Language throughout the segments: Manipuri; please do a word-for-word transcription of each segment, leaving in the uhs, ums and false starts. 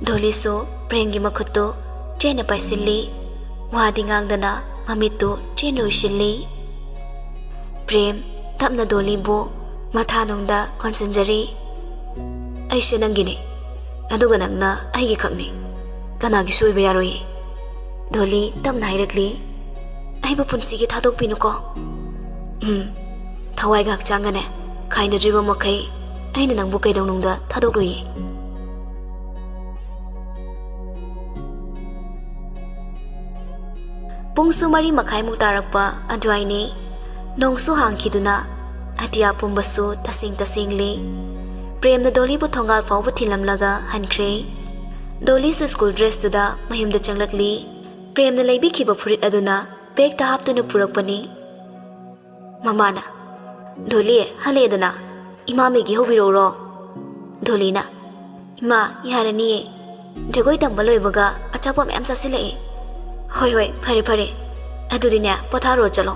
ꯗꯣꯂꯤꯁꯨ ꯄ꯭ꯔꯦꯝꯒꯤ ꯃꯈꯨꯠꯇꯨ ꯆꯦꯠꯅ ꯄꯥꯏꯁꯤꯜꯂꯤ꯫ ꯋꯥꯗꯤ ꯉꯥꯡꯗꯅ ꯃꯃꯤꯠꯇꯨ ꯆꯦꯠꯅ ꯎꯏꯁꯤꯜꯂꯤ꯫ ꯄ꯭ꯔꯦꯝ ꯇꯞꯅ ꯗꯣꯂꯤꯕꯨ ꯃꯊꯥꯅꯨꯡꯗ ꯀꯣꯟꯁꯤꯟꯖꯔꯤ꯫ "ꯑꯩꯁꯦ ꯅꯪꯒꯤꯅꯤ, ꯑꯗꯨꯒ ꯅꯪꯅ ꯑꯩꯒꯤ ꯈꯛꯅꯤ꯫ ꯀꯅꯥꯒꯤꯁꯨ ꯑꯣꯏꯕ ꯌꯥꯔꯣꯏꯌꯦ," ꯗꯣꯂꯤ ꯇꯞꯅ ꯍꯥꯏꯔꯛꯂꯤ꯫ "ꯑꯩꯕꯨ ꯄꯨꯟꯁꯤꯒꯤ ꯊꯥꯗꯣꯛꯄꯤꯅꯨꯀꯣ꯫ ꯎꯝ, ꯊꯋꯥꯏꯒ ꯍꯛꯆꯥꯡꯒꯅꯦ ꯈꯥꯏꯅꯗ꯭ꯔꯤꯕ ꯃꯈꯩ ꯑꯩꯅ ꯅꯪꯕꯨ ꯀꯩꯗꯧꯅꯨꯡꯗ ꯊꯥꯗꯣꯛꯂꯣꯏꯌꯦ꯫" ꯄꯨꯡꯁꯨ ꯃꯔꯤ ꯃꯈꯥꯏꯃꯨꯛ ꯇꯥꯔꯛꯄ ꯑꯗꯨꯋꯥꯏꯅꯤ꯫ ꯅꯣꯡꯁꯨ ꯍꯥꯡꯈꯤꯗꯨꯅ ꯑꯇꯤꯌꯥ ꯄꯨꯝꯕꯁꯨ ꯇꯁꯦꯡ ꯇꯁꯦꯡꯂꯤ꯫ ꯄ꯭ꯔꯦꯝꯅ ꯗꯣꯂꯤꯕꯨ ꯊꯣꯡꯒꯥꯜ ꯐꯥꯎꯕ ꯊꯤꯜꯂꯝꯂꯒ ꯍꯟꯈ꯭ꯔꯦ꯫ ꯗꯣꯂꯤꯁꯨ ꯁ꯭ꯀꯨꯜ ꯗ꯭ꯔꯦꯁꯇꯨꯗ ꯃꯌꯨꯝꯗ ꯆꯪꯂꯛꯂꯤ꯫ ꯄ꯭ꯔꯦꯝꯅ ꯂꯩꯕꯤꯈꯤꯕ ꯐꯨꯔꯤꯠ ꯑꯗꯨꯅ ꯕꯦꯒꯇ ꯍꯥꯞꯇꯨꯅ ꯄꯨꯔꯛꯄꯅꯤ꯫ ꯃꯃꯥꯅ, "ꯗꯣꯂꯤ, ꯍꯜꯂꯛꯑꯦꯗꯅ, ꯏꯃꯥ ꯃꯦꯒꯤ ꯍꯧꯕꯤꯔꯛꯎꯔꯣ?" ꯗꯣꯂꯤꯅ, "ꯏꯃꯥ, ꯌꯥꯔꯅꯤꯌꯦ, ꯖꯒꯣꯏ ꯇꯝꯕ ꯂꯣꯏꯕꯒ ꯑꯆꯥꯄꯣꯠ ꯃꯌꯥꯝ ꯆꯥꯁꯤꯜꯂꯛꯑꯦ꯫" "ꯍꯣꯏ, ꯍꯣꯏ, ꯐꯔꯦ, ꯐꯔꯦ, ꯑꯗꯨꯗꯤꯅꯦ, ꯄꯣꯊꯥꯔꯨꯔꯣ ꯆꯠꯂꯣ꯫"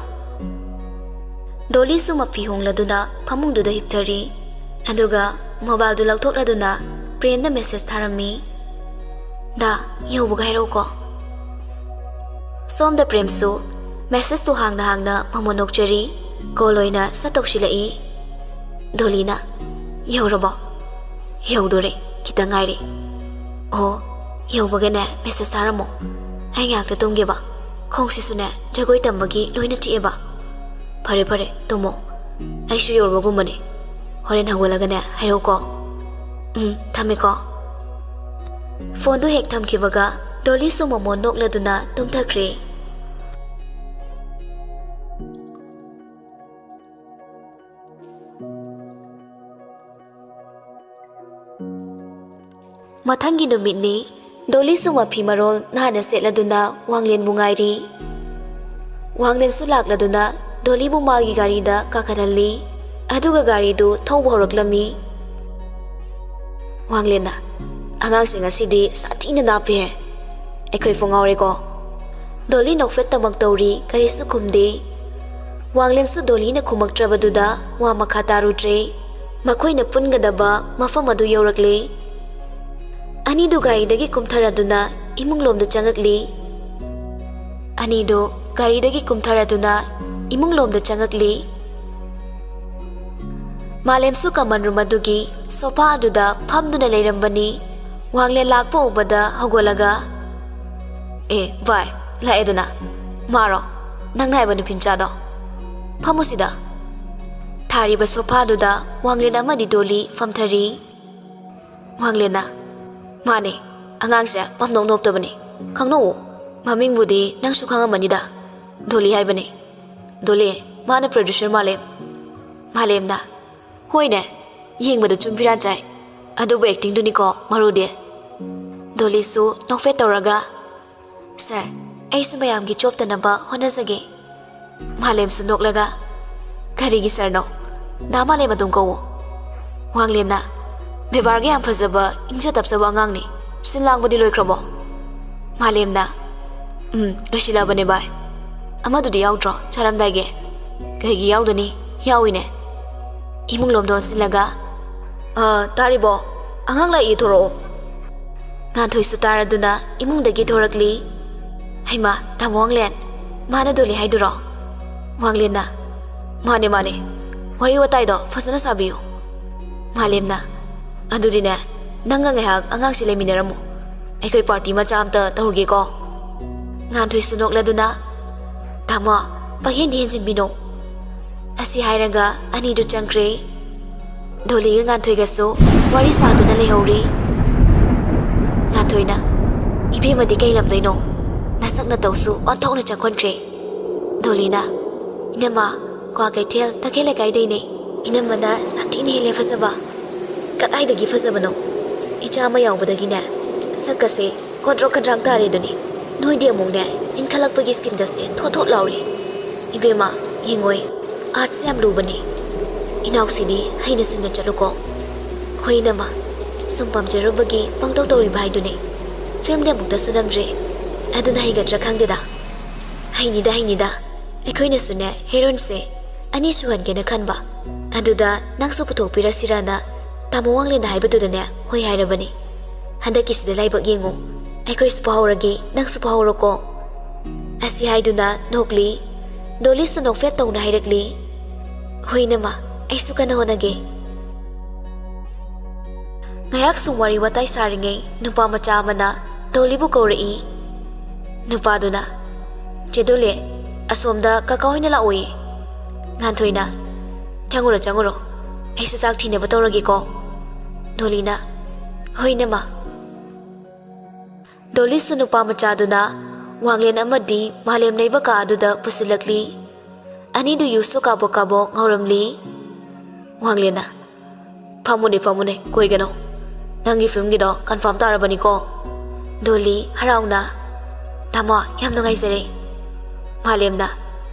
ꯗꯣꯂꯤꯁꯨ ꯃꯐꯤ ꯍꯣꯡꯂꯗꯨꯅ ꯐꯃꯨꯡꯗꯨꯗ ꯍꯤꯞꯊꯔꯤ꯫ ꯑꯗꯨꯒ ꯃꯣꯕꯥꯏꯜꯗꯨ ꯂꯧꯊꯣꯛꯂꯗꯨꯅ ꯄ꯭ꯔꯦꯝꯗ ꯃꯦꯁꯦꯖ ꯊꯥꯔꯝꯃꯤ꯫ "ꯗꯥ, ꯌꯧꯕꯒ ꯍꯥꯏꯔꯛꯎꯀꯣ꯫" ꯁꯣꯝꯗ ꯄ꯭ꯔꯦꯝꯁꯨ ꯃꯦꯁꯦꯖꯇꯨ ꯍꯥꯡꯅ ꯍꯥꯡꯅ ꯃꯃꯣꯟ ꯅꯣꯛꯆꯔꯤ꯫ ꯀꯣꯜ ꯑꯣꯏꯅ ꯁꯠ ꯇꯧꯁꯤꯜꯂꯛꯏ꯫ ꯗꯣꯂꯤꯅ, "ꯌꯧꯔꯕꯣ?" "ꯌꯧꯗꯣꯔꯦ, ꯈꯤꯇꯪ ꯉꯥꯏꯔꯦ꯫" "ꯑꯣ, ꯌꯧꯕꯒꯅꯦ ꯃꯦꯁꯦꯖ ꯊꯥꯔꯝꯃꯣ꯫ ꯑꯩ ꯉꯥꯏꯍꯥꯛꯇ ꯇꯨꯝꯒꯦꯕ꯫ ꯈꯣꯡꯁꯤꯁꯨꯅꯦ ꯖꯒꯣꯏ ꯇꯝꯕꯒꯤ ꯂꯣꯏꯅ ꯆꯤꯛꯑꯦꯕ꯫" "ꯐꯔꯦ, ꯐꯔꯦ, ꯇꯨꯝꯃꯣ꯫ ꯑꯩꯁꯨ ꯌꯧꯔꯕꯒꯨꯝꯕꯅꯦ꯫ ꯍꯣꯔꯦꯟ ꯍꯧꯒꯠꯂꯒꯅꯦ ꯍꯥꯏꯔꯛꯎꯀꯣ꯫ ꯎꯝ, ꯊꯝꯃꯦꯀꯣ꯫" ꯐꯣꯟꯗꯨ ꯍꯦꯛ ꯊꯝꯈꯤꯕꯒ ꯗꯣꯂꯤꯁꯨ ꯃꯃꯣꯟ ꯅꯣꯛꯂꯗꯨꯅ ꯇꯨꯝꯊꯈ꯭ꯔꯦ꯫ ꯃꯊꯪꯒꯤ ꯅꯨꯃꯤꯠꯅꯤ꯫ ꯗꯣꯂꯤꯁꯨ ꯃꯐꯤ ꯃꯔꯣꯜ ꯅꯥꯟꯅ ꯁꯦꯠꯂꯗꯨꯅ ꯋꯥꯡꯂꯦꯟꯕꯨ ꯉꯥꯏꯔꯤ꯫ ꯋꯥꯡꯂꯦꯟꯁꯨ ꯂꯥꯛꯂꯗꯨꯅ ꯗꯣꯂꯤꯕꯨ ꯃꯥꯒꯤ ꯒꯥꯔꯤꯗ ꯀꯥꯈꯠꯍꯜꯂꯤ꯫ ꯑꯗꯨꯒ ꯒꯥꯔꯤꯗꯨ ꯊꯧꯕ ꯍꯧꯔꯛꯂꯝꯃꯤ꯫ ꯋꯥꯡꯂꯦꯟꯅ, "ꯑꯉꯥꯡꯁꯤꯡ ꯑꯁꯤꯗꯤ ꯁꯥꯊꯤꯅ ꯅꯥꯞꯄꯤꯍꯦ꯫ ꯑꯩꯈꯣꯏ ꯐꯥꯎ ꯉꯥꯎꯔꯦꯀꯣ꯫" ꯗꯣꯂꯤ ꯅꯣꯛꯐꯦꯠꯇꯃꯛ ꯇꯧꯔꯤ, ꯀꯔꯤꯁꯨ ꯈꯨꯝꯗꯦ꯫ ꯋꯥꯡꯂꯦꯟꯁꯨ ꯗꯣꯂꯤꯅ ꯈꯨꯝꯃꯛꯇ꯭ꯔꯕꯗꯨꯗ ꯋꯥ ꯃꯈꯥ ꯇꯥꯔꯨꯗ꯭ꯔꯦ꯫ ꯃꯈꯣꯏꯅ ꯄꯨꯟꯒꯗꯕ ꯃꯐꯝ ꯑꯗꯨ ꯌꯧꯔꯛꯂꯦ꯫ ꯑꯅꯤꯗꯨ ꯒꯥꯔꯤꯗꯒꯤ ꯀꯨꯝꯊꯔꯗꯨꯅ ꯏꯃꯨꯡꯂꯣꯝꯗ ꯆꯪꯉꯛꯂꯤ꯫ ꯑꯅꯤꯗꯨ ꯒꯥꯔꯤꯗꯒꯤ ꯀꯨꯝꯊꯔꯗꯨꯅ ꯏꯃꯨꯡꯂꯣꯝꯗ ꯆꯪꯉꯛꯂꯤ꯫ ꯃꯥꯂꯦꯝꯁꯨ common room ꯑꯗꯨꯒꯤ sofa ꯑꯗꯨꯗ ꯐꯝꯗꯨꯅ ꯂꯩꯔꯝꯕꯅꯤ꯫ ꯋꯥꯡꯂꯦꯟ ꯂꯥꯛꯄ ꯎꯕꯗ ꯍꯧꯒꯠꯂꯒ, "ꯑꯦ ꯚꯥꯏ, ꯂꯥꯛꯑꯦꯗꯅ꯫ ꯃꯥꯔꯣ, ꯅꯪꯅ ꯍꯥꯏꯕ ꯅꯨꯄꯤ ꯃꯆꯥꯗꯣ? ꯐꯝꯃꯨ ꯁꯤꯗ꯫" ꯊꯥꯔꯤꯕ sofa ꯑꯗꯨꯗ ꯋꯥꯡꯂꯦꯟ ꯑꯃꯗꯤ ꯗꯣꯂꯤ ꯐꯝꯊꯔꯤ꯫ ꯋꯥꯡꯂꯦꯟꯅ, "ꯃꯥꯅꯦ, ꯑꯉꯥꯡꯁꯦ ꯄꯝꯅꯣꯛ ꯅꯣꯞꯇꯕꯅꯦ꯫ ꯈꯪꯅꯧꯋꯣ, ꯃꯃꯤꯡꯕꯨꯗꯤ ꯅꯪꯁꯨ ꯈꯪꯉꯝꯃꯅꯤꯗ꯫ ꯗꯣꯂꯤ ꯍꯥꯏꯕꯅꯦ꯫ ꯗꯣꯂꯤ, ꯃꯥꯅ producer ꯃꯥꯂꯦꯝ꯫" ꯃꯥꯂꯦꯝꯅ, "ꯍꯣꯏꯅꯦ, ꯌꯦꯡꯕꯗ ꯆꯨꯝ ꯐꯤꯔꯥꯟ ꯆꯥꯏ꯫ ꯑꯗꯨꯕꯨ actingꯗꯨꯅꯤꯀꯣ ꯃꯔꯨꯗꯤ꯫" ꯗꯣꯂꯤꯁꯨ ꯅꯣꯛꯐꯦꯠ ꯇꯧꯔꯒ, "Sir, ꯑꯩꯁꯨ ꯃꯌꯥꯝꯒꯤ ꯆꯣꯞꯇꯅꯕ ꯍꯣꯠꯅꯖꯒꯦ꯫" ꯃꯥꯂꯦꯝꯁꯨ ꯅꯣꯛꯂꯒ, "ꯀꯔꯤꯒꯤ sirꯅꯣ? ꯗꯥ ꯃꯥꯂꯦꯝ ꯑꯗꯨꯝ ꯀꯧꯋꯣ꯫" ꯋꯥꯡꯂꯦꯟꯅ, "ꯕꯦꯕꯥꯔꯒ ꯌꯥꯝ ꯐꯖꯕ, ꯏꯪꯖ ꯇꯞꯆꯕ ꯑꯉꯥꯡꯅꯤ꯫ ꯁꯤꯟ ꯂꯥꯡꯕꯗꯤ ꯂꯣꯏꯈ꯭ꯔꯕꯣ?" ꯃꯥꯂꯦꯝꯅ, "ꯎꯝ, ꯂꯣꯏꯁꯤꯜꯂꯕꯅꯦ ꯚꯥꯏ꯫ ꯑꯃꯗꯨꯗꯤ ꯌꯥꯎꯗ꯭ꯔꯣ, ꯆꯥꯔꯝꯗꯥꯏꯒꯤ?" "ꯀꯩꯒꯤ ꯌꯥꯎꯗꯅꯤ? ꯌꯥꯎꯏꯅꯦ꯫" ꯏꯃꯨꯡ ꯂꯣꯝꯗ ꯑꯣꯟꯁꯤꯜꯂꯒ, "ꯑ, ꯇꯥꯔꯤꯕꯣ? ꯑꯉꯥꯡ ꯂꯥꯛꯏ, ꯊꯣꯔꯛꯑꯣ꯫" ꯉꯥꯟꯊꯣꯏꯁꯨ ꯇꯥꯔꯗꯨꯅ ꯏꯃꯨꯡꯗꯒꯤ ꯊꯣꯔꯛꯂꯤ꯫ "ꯍꯩꯃꯥ, ꯇꯥꯃꯣ ꯋꯥꯡꯂꯦꯟ, ꯃꯥꯅ ꯗꯣꯂꯤ ꯍꯥꯏꯗꯨꯔꯣ?" ꯋꯥꯡꯂꯦꯟꯅ, "ꯃꯥꯅꯦ, ꯃꯥꯅꯦ, ꯋꯥꯔꯤ ꯋꯥꯇꯥꯏꯗꯣ ꯐꯖꯅ ꯁꯥꯕꯤꯌꯨ꯫" ꯃꯥꯂꯦꯝꯅ, "ꯑꯗꯨꯗꯤꯅꯦ, ꯅꯪꯒ ꯉꯥꯏꯍꯥꯛ ꯑꯉꯥꯡꯁꯤ ꯂꯩꯃꯤꯟꯅꯔꯝꯃꯨ꯫ ꯑꯩꯈꯣꯏ party ꯃꯆꯥ ꯑꯝꯇ ꯇꯧꯔꯨꯒꯦꯀꯣ꯫" ꯉꯥꯟꯊꯣꯏꯁꯨ ꯅꯣꯛꯂꯗꯨꯅ, "ꯇꯥꯃꯣ, ꯄꯪꯍꯦꯟꯗꯤ ꯍꯦꯟꯖꯤꯟꯕꯤꯅꯣ꯫" ꯑꯁꯤ ꯍꯥꯏꯔꯒ ꯑꯅꯤꯗꯨ ꯆꯪꯈ꯭ꯔꯦ꯫ ꯗꯣꯂꯤꯒ ꯉꯥꯟꯊꯣꯏꯒꯁꯨ ꯋꯥꯔꯤ ꯁꯥꯗꯨꯅ ꯂꯩꯍꯧꯔꯤ꯫ ꯉꯥꯟꯊꯣꯏꯅ, "ꯏꯕꯦꯝꯃꯗꯤ ꯀꯩ ꯂꯝꯗꯩꯅꯣ? ꯅꯁꯛ ꯅꯇꯧꯁꯨ ꯑꯣꯟꯊꯣꯛꯅ ꯆꯪꯈꯣꯟꯈ꯭ꯔꯦ꯫" ꯗꯣꯂꯤꯅ, "ꯏꯅꯝꯃ, ꯀ꯭ꯋꯥꯀꯩꯊꯦꯜ ꯇꯈꯦꯜ ꯂꯩꯀꯥꯏꯗꯩꯅꯦ꯫ ꯏꯅꯝꯃꯅ ꯁꯥꯊꯤꯅ ꯍꯦꯜꯂꯦ ꯐꯖꯕ꯫ ꯀꯗꯥꯏꯗꯒꯤ ꯐꯖꯕꯅꯣ? ꯏꯆꯥ ꯑꯃ ꯌꯥꯎꯕꯗꯒꯤꯅꯦ, ꯁꯛꯀꯁꯦ ꯀꯣꯗ꯭ꯔꯣꯛ ꯀꯗ꯭ꯔꯥꯛ ꯇꯥꯔꯦꯗꯨꯅꯤ꯫ ꯅꯣꯏꯗꯤ ꯑꯃꯨꯛꯅꯦ, ꯏꯟꯈꯠꯂꯛꯄꯒꯤ skinꯒꯁꯦ ꯊꯣꯠ ꯊꯣꯠ ꯂꯥꯎꯔꯦ꯫ ꯏꯕꯦꯝꯃ, ꯌꯦꯡꯉꯣꯏ, artꯁꯦ ꯌꯥꯝ ꯂꯨꯕꯅꯦ꯫ ꯏꯅꯥꯎꯁꯤꯗꯤ ꯍꯩꯅ ꯁꯤꯡꯅ ꯆꯠꯂꯨꯀꯣ꯫" "ꯍꯣꯏ ꯏꯅꯝꯃ, ꯁꯨꯝ ꯄꯥꯝꯖꯔꯨꯕꯒꯤ ꯄꯪꯇꯧ ꯇꯧꯔꯤꯕ ꯍꯥꯏꯗꯨꯅꯦ꯫ Filmꯗꯤ ꯑꯃꯨꯛꯇꯁꯨ ꯅꯝꯗ꯭ꯔꯤ, ꯑꯗꯨꯅ ꯍꯩꯒꯗ꯭ꯔꯥ ꯈꯪꯗꯦꯗ꯫" "ꯍꯩꯅꯤꯗ, ꯍꯩꯅꯤꯗ꯫ ꯑꯩꯈꯣꯏꯅꯁꯨꯅꯦ, heroineꯁꯦ ꯑꯅꯤ ꯁꯨꯍꯟꯒꯦꯅ ꯈꯟꯕ꯫ ꯑꯗꯨꯗ ꯅꯪꯁꯨ ꯄꯨꯊꯣꯛꯄꯤꯔꯁꯤꯔꯅ ꯇꯥꯃꯣ ꯋꯥꯡꯂꯦꯟꯅ ꯍꯥꯏꯕꯗꯨꯗꯅꯦ ꯍꯣꯏ ꯍꯥꯏꯔꯕꯅꯤ꯫" ꯍꯟꯗꯛꯀꯤꯁꯤꯗ ꯂꯥꯏꯕꯛ ꯌꯦꯡꯉꯨ, ꯑꯩꯈꯣꯏꯁꯨ ꯄꯣꯍꯧꯔꯒꯦ, ꯅꯪꯁꯨ ꯄꯣꯍꯧꯔꯣꯀꯣ꯫ ꯑꯁꯤ ꯍꯥꯏꯗꯨꯅ ꯅꯣꯛꯂꯤ꯫ ꯗꯣꯂꯤꯁꯨ ꯅꯣꯛꯐꯦꯠ ꯇꯧꯅ ꯍꯥꯏꯔꯛꯂꯤ, "ꯍꯣꯏ ꯏꯅꯝꯃ, ꯑꯩꯁꯨ ꯀꯟꯅ ꯍꯣꯠꯅꯒꯦ"꯫ ꯉꯥꯏꯍꯥꯛ ꯁꯨꯝ ꯋꯥꯔꯤ ꯋꯥꯇꯥꯏ ꯁꯥꯔꯤꯉꯩ ꯅꯨꯄꯥ ꯃꯆꯥ ꯑꯃꯅ ꯗꯣꯂꯤꯕꯨ ꯀꯧꯔꯛꯏ꯫ ꯅꯨꯄꯥꯗꯨꯅ, "ꯆꯦ ꯗꯣꯂꯤ, ꯑꯁꯣꯝꯗ ꯀꯀꯥ ꯍꯣꯏꯅ ꯂꯥꯛꯑꯣꯌꯦ"꯫ ꯉꯥꯟꯊꯣꯏꯅ, "ꯆꯪꯉꯨꯔꯣ, ꯆꯪꯉꯨꯔꯣ, ꯑꯩꯁꯨ ꯆꯥꯛ ꯊꯤꯅꯕ ꯇꯧꯔꯒꯦꯀꯣ"꯫ ꯗꯣꯂꯤꯅ, "ꯍꯣꯏ ꯏꯅꯝꯃ"꯫ ꯗꯣꯂꯤꯁꯨ ꯅꯨꯄꯥ ꯃꯆꯥꯗꯨꯅ ꯋꯥꯡꯂꯦꯟ ꯑꯃꯗꯤ ꯃꯥꯂꯦꯝ ꯂꯩꯕ ꯀꯥ ꯑꯗꯨꯗ ꯄꯨꯁꯤꯜꯂꯛꯂꯤ꯫ ꯑꯅꯤꯗꯨ ꯌꯨꯁꯨ ꯀꯥꯕꯣꯛ ꯀꯥꯕꯣꯛ ꯉꯧꯔꯝꯂꯤ꯫ ꯋꯥꯡꯂꯦꯟꯅ, "ꯐꯝꯃꯨꯅꯦ, ꯐꯝꯃꯨꯅꯦ, ꯀꯣꯏꯒꯅꯣ꯫ ꯅꯪꯒꯤ ꯐꯤꯂꯝꯒꯤꯗꯣ ꯀꯟꯐꯥꯔꯝ ꯇꯥꯔꯕꯅꯤꯀꯣ"꯫ ꯗꯣꯂꯤ ꯍꯔꯥꯎꯅ, "ꯇꯥꯃꯣ, ꯌꯥꯝ ꯅꯨꯡꯉꯥꯏꯖꯔꯦ"꯫ ꯃꯥꯂꯦꯝꯅ,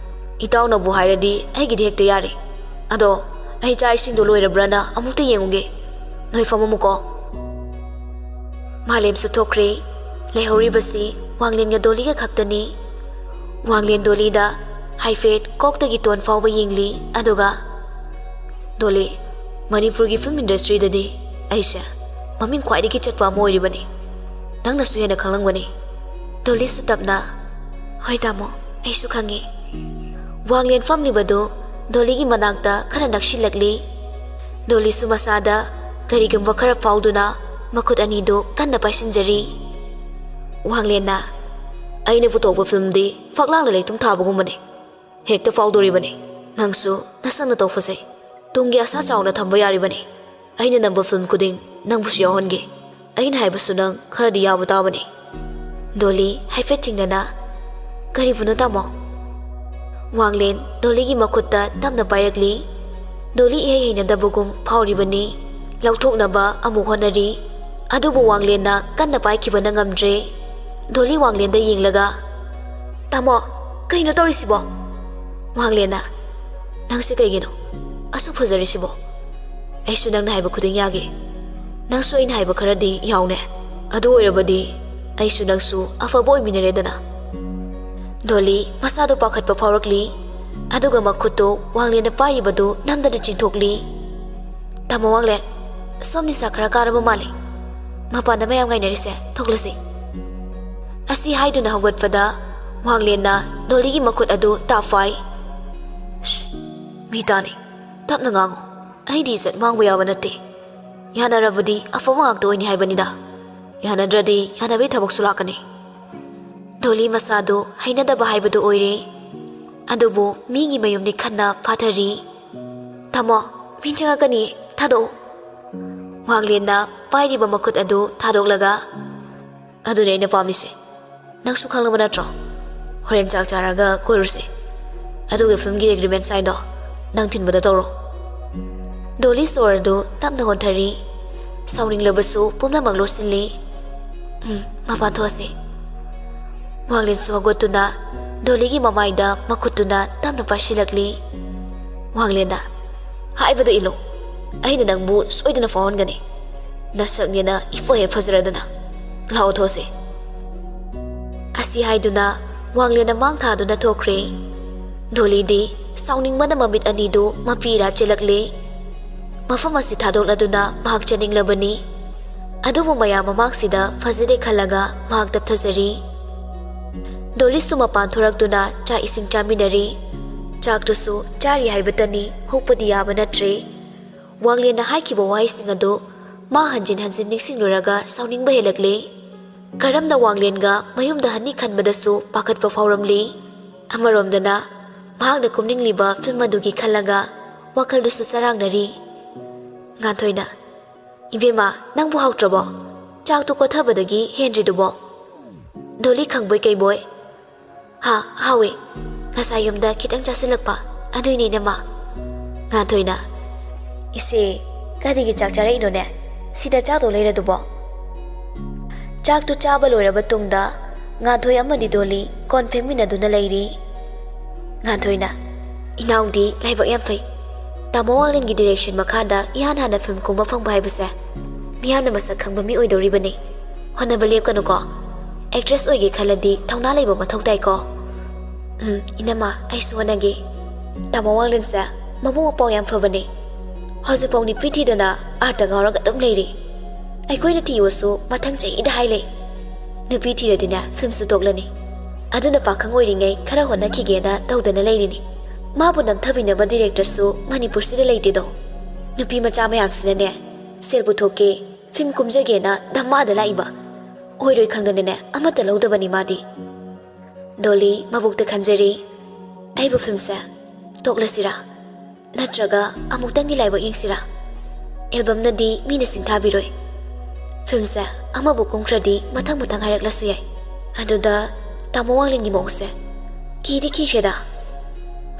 "ꯏꯇꯥꯎꯅꯕꯨ ꯍꯥꯏꯔꯗꯤ ꯑꯩꯒꯤꯗꯤ ꯍꯦꯛꯇ ꯌꯥꯔꯦ꯫ ꯑꯗꯣ ꯑꯩ ꯆꯥꯛ ꯏꯁꯤꯡꯗꯣ ꯂꯣꯏꯔꯕ꯭ꯔꯅ ꯑꯃꯨꯛꯇ ꯌꯦꯡꯉꯨꯒꯦ꯫ ꯅꯣꯏ ꯐꯝꯃꯝꯃꯨꯀꯣ"꯫ ꯃꯥꯂꯦꯝꯁꯨ ꯊꯣꯛꯈ꯭ꯔꯦ꯫ ꯂꯩꯍꯧꯔꯤꯕꯁꯤ ꯋꯥꯡꯂꯦꯟꯒ ꯗꯣꯂꯤꯒ ꯈꯛꯇꯅꯤ꯫ ꯋꯥꯡꯂꯦꯟ ꯗꯣꯂꯤꯗ ꯍꯥꯏꯐꯦꯠ ꯀꯣꯛꯇꯒꯤ ꯇꯣꯟ ꯐꯥꯎꯕ ꯌꯦꯡꯂꯤ, ꯑꯗꯨꯒ, "ꯗꯣꯂꯤ, ꯃꯅꯤꯄꯨꯔꯒꯤ ꯐꯤꯂꯝ ꯏꯟꯗꯁꯇ꯭ꯔꯤꯗꯗꯤ ꯑꯩꯁꯦ ꯃꯃꯤꯡ ꯈ꯭ꯋꯥꯏꯗꯒꯤ ꯆꯠꯄ ꯑꯃ ꯑꯣꯏꯔꯤꯕꯅꯤ꯫ ꯅꯪꯅꯁꯨ ꯍꯦꯟꯅ ꯈꯪꯂꯝꯒꯅꯤ"꯫ ꯗꯣꯂꯤꯁꯨ ꯇꯞꯅ, "ꯍꯣꯏ ꯇꯥꯃꯣ, ꯑꯩꯁꯨ ꯈꯪꯉꯤ"꯫ ꯋꯥꯡꯂꯦꯟ ꯐꯝꯂꯤꯕꯗꯨ ꯗꯣꯂꯤꯒꯤ ꯃꯅꯥꯛꯇ ꯈꯔ ꯅꯛꯁꯤꯜꯂꯛꯂꯤ꯫ ꯗꯣꯂꯤꯁꯨ ꯃꯁꯥꯗ ꯀꯔꯤꯒꯨꯝꯕ ꯈꯔ ꯐꯥꯎꯗꯨꯅ ꯃꯈꯨꯠ ꯑꯅꯤꯗꯨ ꯀꯟꯅ ꯄꯥꯏꯁꯤꯟꯖꯔꯤ꯫ ꯋꯥꯡꯂꯦꯟꯅ, "ꯑꯩꯅ ꯄꯨꯊꯣꯛꯄ ꯐꯤꯂꯝꯗꯤ ꯐꯛꯂꯥꯡꯗ ꯂꯩꯇꯨꯝ ꯊꯥꯕꯒꯨꯝꯕꯅꯤ꯫ ꯍꯦꯛꯇ ꯐꯥꯎꯗꯣꯔꯤꯕꯅꯤ꯫ ꯅꯪꯁꯨ ꯅꯁꯛ ꯅꯇꯧ ꯐꯖꯩ꯫ ꯇꯨꯡꯒꯤ ꯑꯁꯥ ꯆꯥꯎꯅ ꯊꯝꯕ ꯌꯥꯔꯤꯕꯅꯤ꯫ ꯑꯩꯅ ꯅꯝꯕ ꯐꯤꯂꯝ ꯈꯨꯗꯤꯡ ꯅꯪꯕꯨꯁꯨ ꯌꯥꯎꯍꯟꯒꯦ꯫ ꯑꯩꯅ ꯍꯥꯏꯕꯁꯨ ꯅꯪ ꯈꯔꯗꯤ ꯌꯥꯕ ꯇꯥꯕꯅꯤ"꯫ ꯗꯣꯂꯤ ꯍꯥꯏꯐꯦꯠ ꯆꯤꯡꯅꯅ, "ꯀꯔꯤꯕꯨꯅꯣ ꯇꯥꯃꯣ?" ꯋꯥꯡꯂꯦꯟ ꯗꯣꯂꯤꯒꯤ ꯃꯈꯨꯠꯇ ꯇꯞꯅ ꯄꯥꯏꯔꯛꯂꯤ꯫ ꯗꯣꯂꯤ ꯏꯍꯩ ꯍꯩꯅꯗꯕꯒꯨꯝ ꯐꯥꯎꯔꯤꯕꯅꯤ꯫ ꯂꯧꯊꯣꯛꯅꯕ ꯑꯃꯨꯛ ꯍꯣꯠꯅꯔꯤ꯫ ꯑꯗꯨꯕꯨ ꯋꯥꯡꯂꯦꯟꯅ ꯀꯟꯅ ꯄꯥꯏꯈꯤꯕꯅ ꯉꯝꯗ꯭ꯔꯦ꯫ ꯗꯣꯂꯤ ꯋꯥꯡꯂꯦꯟꯗ ꯌꯦꯡꯂꯒ, "ꯇꯥꯃꯣ, ꯀꯩꯅꯣ ꯇꯧꯔꯤꯁꯤꯕꯣ?" ꯋꯥꯡꯂꯦꯟꯅ, "ꯅꯪꯁꯦ ꯀꯩꯒꯤꯅꯣ ꯑꯁꯨꯛ ꯐꯖꯔꯤꯁꯤꯕꯣ? ꯑꯩꯁꯨ ꯅꯪꯅ ꯍꯥꯏꯕ ꯈꯨꯗꯤꯡ ꯌꯥꯒꯦ꯫ ꯅꯪꯁꯨ ꯑꯩꯅ ꯍꯥꯏꯕ ꯈꯔꯗꯤ ꯌꯥꯎꯅꯦ꯫ ꯑꯗꯨ ꯑꯣꯏꯔꯕꯗꯤ ꯑꯩꯁꯨ ꯅꯪꯁꯨ ꯑꯐꯕ ꯑꯣꯏꯃꯤꯟꯅꯔꯦꯗꯅ"꯫ ꯗꯣꯂꯤ ꯃꯁꯥꯗꯣ ꯄꯥꯈꯠꯄ ꯐꯥꯎꯔꯛꯂꯤ꯫ ꯑꯗꯨꯒ ꯃꯈꯨꯠꯇꯣ ꯋꯥꯡꯂꯦꯟꯅ ꯄꯥꯏꯔꯤꯕꯗꯨ ꯅꯝꯗꯅ ꯆꯤꯡꯊꯣꯛꯂꯤ꯫ "ꯇꯥꯃꯣ ꯋꯥꯡꯂꯦꯟ, ꯁꯣꯝ ꯅꯤꯁꯥ ꯈꯔ ꯀꯥꯔꯕ ꯃꯥꯜꯂꯤ"꯫ ꯃꯄꯥꯟꯗ ꯃꯌꯥꯝ ꯉꯥꯏꯅꯔꯤꯁꯦ, ꯊꯣꯛꯂꯁꯤ꯫ ꯑꯁꯤ ꯍꯥꯏꯗꯨꯅ ꯍꯧꯒꯠꯄꯗ ꯋꯥꯡꯂꯦꯟꯅ ꯗꯣꯂꯤꯒꯤ ꯃꯈꯨꯠ ꯑꯗꯨ ꯇꯥꯞ ꯐꯥꯏ꯫ "ꯁ꯭ꯁ, ꯃꯤ ꯇꯥꯅꯤ, ꯇꯞꯅ ꯉꯥꯡꯉꯨ꯫ ꯑꯩꯗꯤ ꯏꯖꯠ ꯃꯥꯡꯕ ꯌꯥꯕ ꯅꯠꯇꯦ꯫ ꯌꯥꯅꯔꯕꯗꯤ ꯑꯐꯕ ꯉꯥꯛꯇ ꯑꯣꯏꯅꯤ ꯍꯥꯏꯕꯅꯤꯗ꯫ ꯌꯥꯅꯗ꯭ꯔꯗꯤ ꯌꯥꯅꯕꯒꯤ ꯊꯕꯛꯁꯨ ꯂꯥꯛꯀꯅꯤ꯫" ꯗꯣꯂꯤ ꯃꯁꯥꯗꯨ ꯍꯩꯅꯗꯕ ꯍꯥꯏꯕꯗꯨ ꯑꯣꯏꯔꯦ꯫ ꯑꯗꯨꯕꯨ ꯃꯤꯒꯤ ꯃꯌꯨꯝꯅꯤ ꯈꯟꯅ ꯐꯥꯊꯔꯤ꯫ "ꯇꯥꯃꯣ, ꯃꯤ ꯆꯪꯉꯛꯀꯅꯤ, ꯊꯥꯗꯣꯛꯎ꯫" ꯋꯥꯡꯂꯦꯟꯅ ꯄꯥꯏꯔꯤꯕ ꯃꯈꯨꯠ ꯑꯗꯨ ꯊꯥꯗꯣꯛꯂꯒ, "ꯑꯗꯨꯅꯦ ꯑꯩꯅ ꯄꯥꯝꯃꯤꯁꯦ꯫ ꯅꯪꯁꯨ ꯈꯪꯂꯕ ꯅꯠꯇ꯭ꯔꯣ? ꯍꯣꯔꯦꯟ ꯆꯥꯛ ꯆꯥꯔꯒ ꯀꯣꯏꯔꯨꯁꯦ꯫ ꯑꯗꯨꯒ ꯐꯤꯂꯝꯒꯤ ꯑꯦꯒ꯭ꯔꯤꯃꯦꯟ ꯁꯥꯏꯟꯗꯣ ꯅꯪ ꯊꯤꯟꯕꯗ ꯇꯧꯔꯣ꯫" ꯗꯣꯂꯤ ꯁꯣꯔ ꯑꯗꯨ ꯇꯞꯅ ꯍꯣꯟꯊꯔꯤ꯫ ꯁꯥꯎꯅꯤꯡꯂꯕꯁꯨ ꯄꯨꯝꯅꯃꯛ ꯂꯣꯠꯁꯤꯜꯂꯤ꯫ "ꯎꯝ, ꯃꯄꯥꯟ ꯊꯣꯛꯑꯁꯤ꯫" ꯋꯥꯡꯂꯦꯟꯁꯨ ꯍꯧꯒꯠꯇꯨꯅ ꯗꯣꯂꯤꯒꯤ ꯃꯃꯥꯏꯗ ꯃꯈꯨꯠꯇꯨꯅ ꯇꯞꯅ ꯄꯥꯏꯁꯤꯜꯂꯛꯂꯤ꯫ ꯋꯥꯡꯂꯦꯟꯅ, "ꯍꯥꯏꯕꯗ ꯏꯜꯂꯨ꯫ ꯑꯩꯅ ꯅꯪꯕꯨ ꯁꯣꯏꯗꯅ ꯐꯥꯎꯍꯟꯒꯅꯤ꯫ ꯅꯁꯛꯅꯦꯅ ꯏꯐ ꯍꯦꯛ ꯐꯖꯔꯗꯅ꯫ ꯂꯥꯛꯑꯣ ꯊꯣꯛꯑꯁꯤ꯫" ꯑꯁꯤ ꯍꯥꯏꯗꯨꯅ ꯋꯥꯡꯂꯦꯟꯅ ꯃꯥꯡ ꯊꯥꯗꯨꯅ ꯊꯣꯛꯈ꯭ꯔꯦ꯫ ꯗꯣꯂꯤꯗꯤ ꯁꯥꯎꯅꯤꯡꯕꯅ ꯃꯃꯤꯠ ꯑꯅꯤꯗꯨ ꯃꯄꯤ ꯏꯔꯥ ꯆꯦꯜꯂꯛꯂꯦ꯫ ꯃꯐꯝ ꯑꯁꯤ ꯊꯥꯗꯣꯛꯂꯗꯨꯅ ꯃꯍꯥꯛ ꯆꯠꯅꯤꯡꯂꯕꯅꯤ꯫ ꯑꯗꯨꯕꯨ ꯃꯌꯥꯝ ꯃꯃꯥꯡꯁꯤꯗ ꯐꯖꯗꯦ ꯈꯜꯂꯒ ꯃꯍꯥꯛ ꯇꯞꯊꯖꯔꯤ꯫ ꯗꯣꯂꯤꯁꯨ ꯃꯄꯥꯟ ꯊꯣꯔꯛꯇꯨꯅ ꯆꯥꯛ ꯏꯁꯤꯡ ꯆꯥꯃꯤꯟꯅꯔꯤ꯫ ꯆꯥꯛꯇꯨꯁꯨ ꯆꯥꯔꯤ ꯍꯥꯏꯕꯇꯅꯤ, ꯍꯨꯛꯄꯗꯤ ꯌꯥꯕ ꯅꯠꯇ꯭ꯔꯦ꯫ ꯋꯥꯡꯂꯦꯟꯅ ꯍꯥꯏꯈꯤꯕ ꯋꯥꯍꯩꯁꯤꯡ ꯑꯗꯨ ꯃꯥ ꯍꯟꯖꯤꯟ ꯍꯟꯖꯤꯟ ꯅꯤꯡꯁꯤꯡꯂꯨꯔꯒ ꯁꯥꯎꯅꯤꯡꯕ ꯍꯦꯜꯂꯛꯂꯦ꯫ ꯀꯔꯝꯅ ꯋꯥꯡꯂꯦꯟꯒ ꯃꯌꯨꯝꯗ ꯍꯟꯅꯤ ꯈꯟꯕꯗꯁꯨ ꯄꯥꯈꯠꯄ ꯐꯥꯎꯔꯝꯂꯤ꯫ ꯑꯃꯔꯣꯝꯗꯅ ꯃꯍꯥꯛꯅ ꯀꯨꯝꯅꯤꯡꯂꯤꯕ ꯐꯤꯂꯝ ꯑꯗꯨꯒꯤ ꯈꯜꯂꯒ ꯋꯥꯈꯜꯗꯨꯁꯨ ꯆꯔꯥꯡꯅꯔꯤ꯫ ꯉꯥꯟꯊꯣꯏꯅ, "ꯏꯕꯦꯝꯃ, ꯅꯪꯕꯨ ꯍꯥꯎꯇ꯭ꯔꯕꯣ? ꯆꯥꯛꯇꯨ ꯀꯣꯊꯕꯗꯒꯤ ꯍꯦꯟꯗ꯭ꯔꯤꯗꯨꯕꯣ?" ꯗꯣꯂꯤ ꯈꯪꯕꯣꯏ ꯀꯩꯕꯣꯏ, "ꯍꯥ, ꯍꯥꯎꯋꯦ꯫ ꯉꯁꯥꯏ ꯌꯨꯝꯗ ꯈꯤꯇꯪ ꯆꯥꯁꯤꯜꯂꯛꯄ, ꯑꯗꯨꯏꯅꯦ, ꯏꯅꯝꯃ꯫" ꯉꯥꯟꯊꯣꯏꯅ, "ꯏꯆꯦ, ꯀꯔꯤꯒꯤ ꯆꯥꯛ ꯆꯥꯔꯛꯏꯅꯣꯅꯦ? ꯁꯤꯗ ꯆꯥꯛꯇꯣ ꯂꯩꯔꯗꯨꯕꯣ?" ꯆꯥꯛꯇꯨ ꯆꯥꯕ ꯂꯣꯏꯔꯕ ꯇꯨꯡꯗ ꯉꯥꯟꯊꯣꯏ ꯑꯃꯗꯤ ꯗꯣꯂꯤ ꯀꯣꯟ ꯐꯦꯡꯃꯤꯟꯅꯗꯨꯅ ꯂꯩꯔꯤ꯫ ꯉꯥꯟꯊꯣꯏꯅ, "ꯏꯅꯥꯎꯗꯤ ꯂꯥꯏꯕꯛ ꯌꯥꯝ ꯐꯩ꯫ ꯇꯥꯃꯣ ꯋꯥꯡꯂꯦꯟꯒꯤ ꯗꯤꯔꯦꯛꯁꯟ ꯃꯈꯥꯗ ꯏꯍꯥꯟ ꯍꯥꯟꯅ ꯐꯤꯂꯝ ꯀꯨꯝꯕ ꯐꯪꯕ ꯍꯥꯏꯕꯁꯦ ꯃꯤꯌꯥꯝꯅ ꯃꯁꯛ ꯈꯪꯕ ꯃꯤ ꯑꯣꯏꯗꯧꯔꯤꯕꯅꯤ꯫ ꯍꯣꯠꯅꯕ ꯂꯦꯞꯀꯅꯨꯀꯣ꯫ ꯑꯦꯛꯇ꯭ꯔꯦꯁ ꯑꯣꯏꯒꯦ ꯈꯜꯂꯗꯤ ꯊꯧꯅꯥ ꯂꯩꯕ ꯃꯊꯧ ꯇꯥꯏꯀꯣ꯫" "ꯎꯝ, ꯏꯅꯝꯃ, ꯑꯩꯁꯨ ꯍꯣꯠꯅꯒꯦ꯫ ꯇꯥꯃꯣ ꯋꯥꯡꯂꯦꯟꯁꯦ ꯃꯕꯨꯛ ꯃꯄꯥꯎ ꯌꯥꯝ ꯐꯕꯅꯦ꯫ ꯍꯧꯖꯤꯛꯐꯥꯎ ꯅꯨꯄꯤ ꯊꯤꯗꯅ ꯑꯥꯔꯠꯇ ꯉꯥꯎꯔꯒ ꯑꯗꯨꯝ ꯂꯩꯔꯤ꯫ ꯑꯩꯈꯣꯏꯅ ꯊꯤꯌꯣꯁꯨ ꯃꯊꯪ ꯆꯍꯤꯗ ꯍꯥꯏ ꯂꯩ꯫ ꯅꯨꯄꯤ ꯊꯤꯔꯗꯤꯅꯦ ꯐꯤꯂꯝꯁꯨ ꯇꯣꯛꯂꯅꯤ꯫ ꯑꯗꯨꯅ ꯄꯥꯈꯪ ꯑꯣꯏꯔꯤꯉꯩ ꯈꯔ ꯍꯣꯠꯅꯈꯤꯒꯦꯅ ꯇꯧꯗꯅ ꯂꯩꯔꯤꯅꯤ꯫ ꯃꯥꯕꯨ ꯅꯝꯊꯕꯤꯅꯕ ꯗꯤꯔꯦꯛꯇꯔꯁꯨ ꯃꯅꯤꯄꯨꯔꯁꯤꯗ ꯂꯩꯇꯦꯗꯣ꯫ ꯅꯨꯄꯤ ꯃꯆꯥ ꯃꯌꯥꯝꯁꯤꯅꯅꯦ ꯁꯦꯜ ꯄꯨꯊꯣꯛꯀꯦ, ꯐꯤꯂꯝ ꯀꯨꯝꯖꯒꯦꯅ ꯙꯃꯥꯗ ꯂꯥꯛꯏꯕ꯫ ꯑꯣꯏꯔꯣꯏ ꯈꯪꯗꯅꯅꯦ ꯑꯃꯠꯇ ꯂꯧꯗꯕꯅꯤ ꯃꯥꯗꯤ꯫ ꯗꯣꯂꯤ ꯃꯕꯨꯛꯇ ꯈꯟꯖꯔꯤ, "ꯑꯩꯕꯨ ꯐꯤꯂꯝꯁꯦ ꯇꯣꯛꯂꯁꯤꯔꯥ? ꯅꯠꯇ꯭ꯔꯒ ꯑꯃꯨꯛꯇꯪꯗꯤ ꯂꯥꯏꯕꯛ ꯌꯦꯡꯁꯤꯔꯥ? ꯑꯦꯜꯕꯝꯅꯗꯤ ꯃꯤꯅ ꯁꯤꯡꯊꯥꯕꯤꯔꯣꯏ꯫ ꯐꯤꯂꯝꯁꯦ ꯑꯃꯕꯨ ꯀꯨꯝꯈ꯭ꯔꯗꯤ ꯃꯊꯪ ꯃꯊꯪ ꯍꯥꯏꯔꯛꯂꯁꯨ ꯌꯥꯏ꯫ ꯑꯗꯨꯗ ꯇꯥꯃꯣ ꯋꯥꯡꯂꯦꯟꯒꯤ ꯃꯑꯣꯡꯁꯦ ꯀꯤꯗꯤ ꯀꯤꯈ꯭ꯔꯦꯗ꯫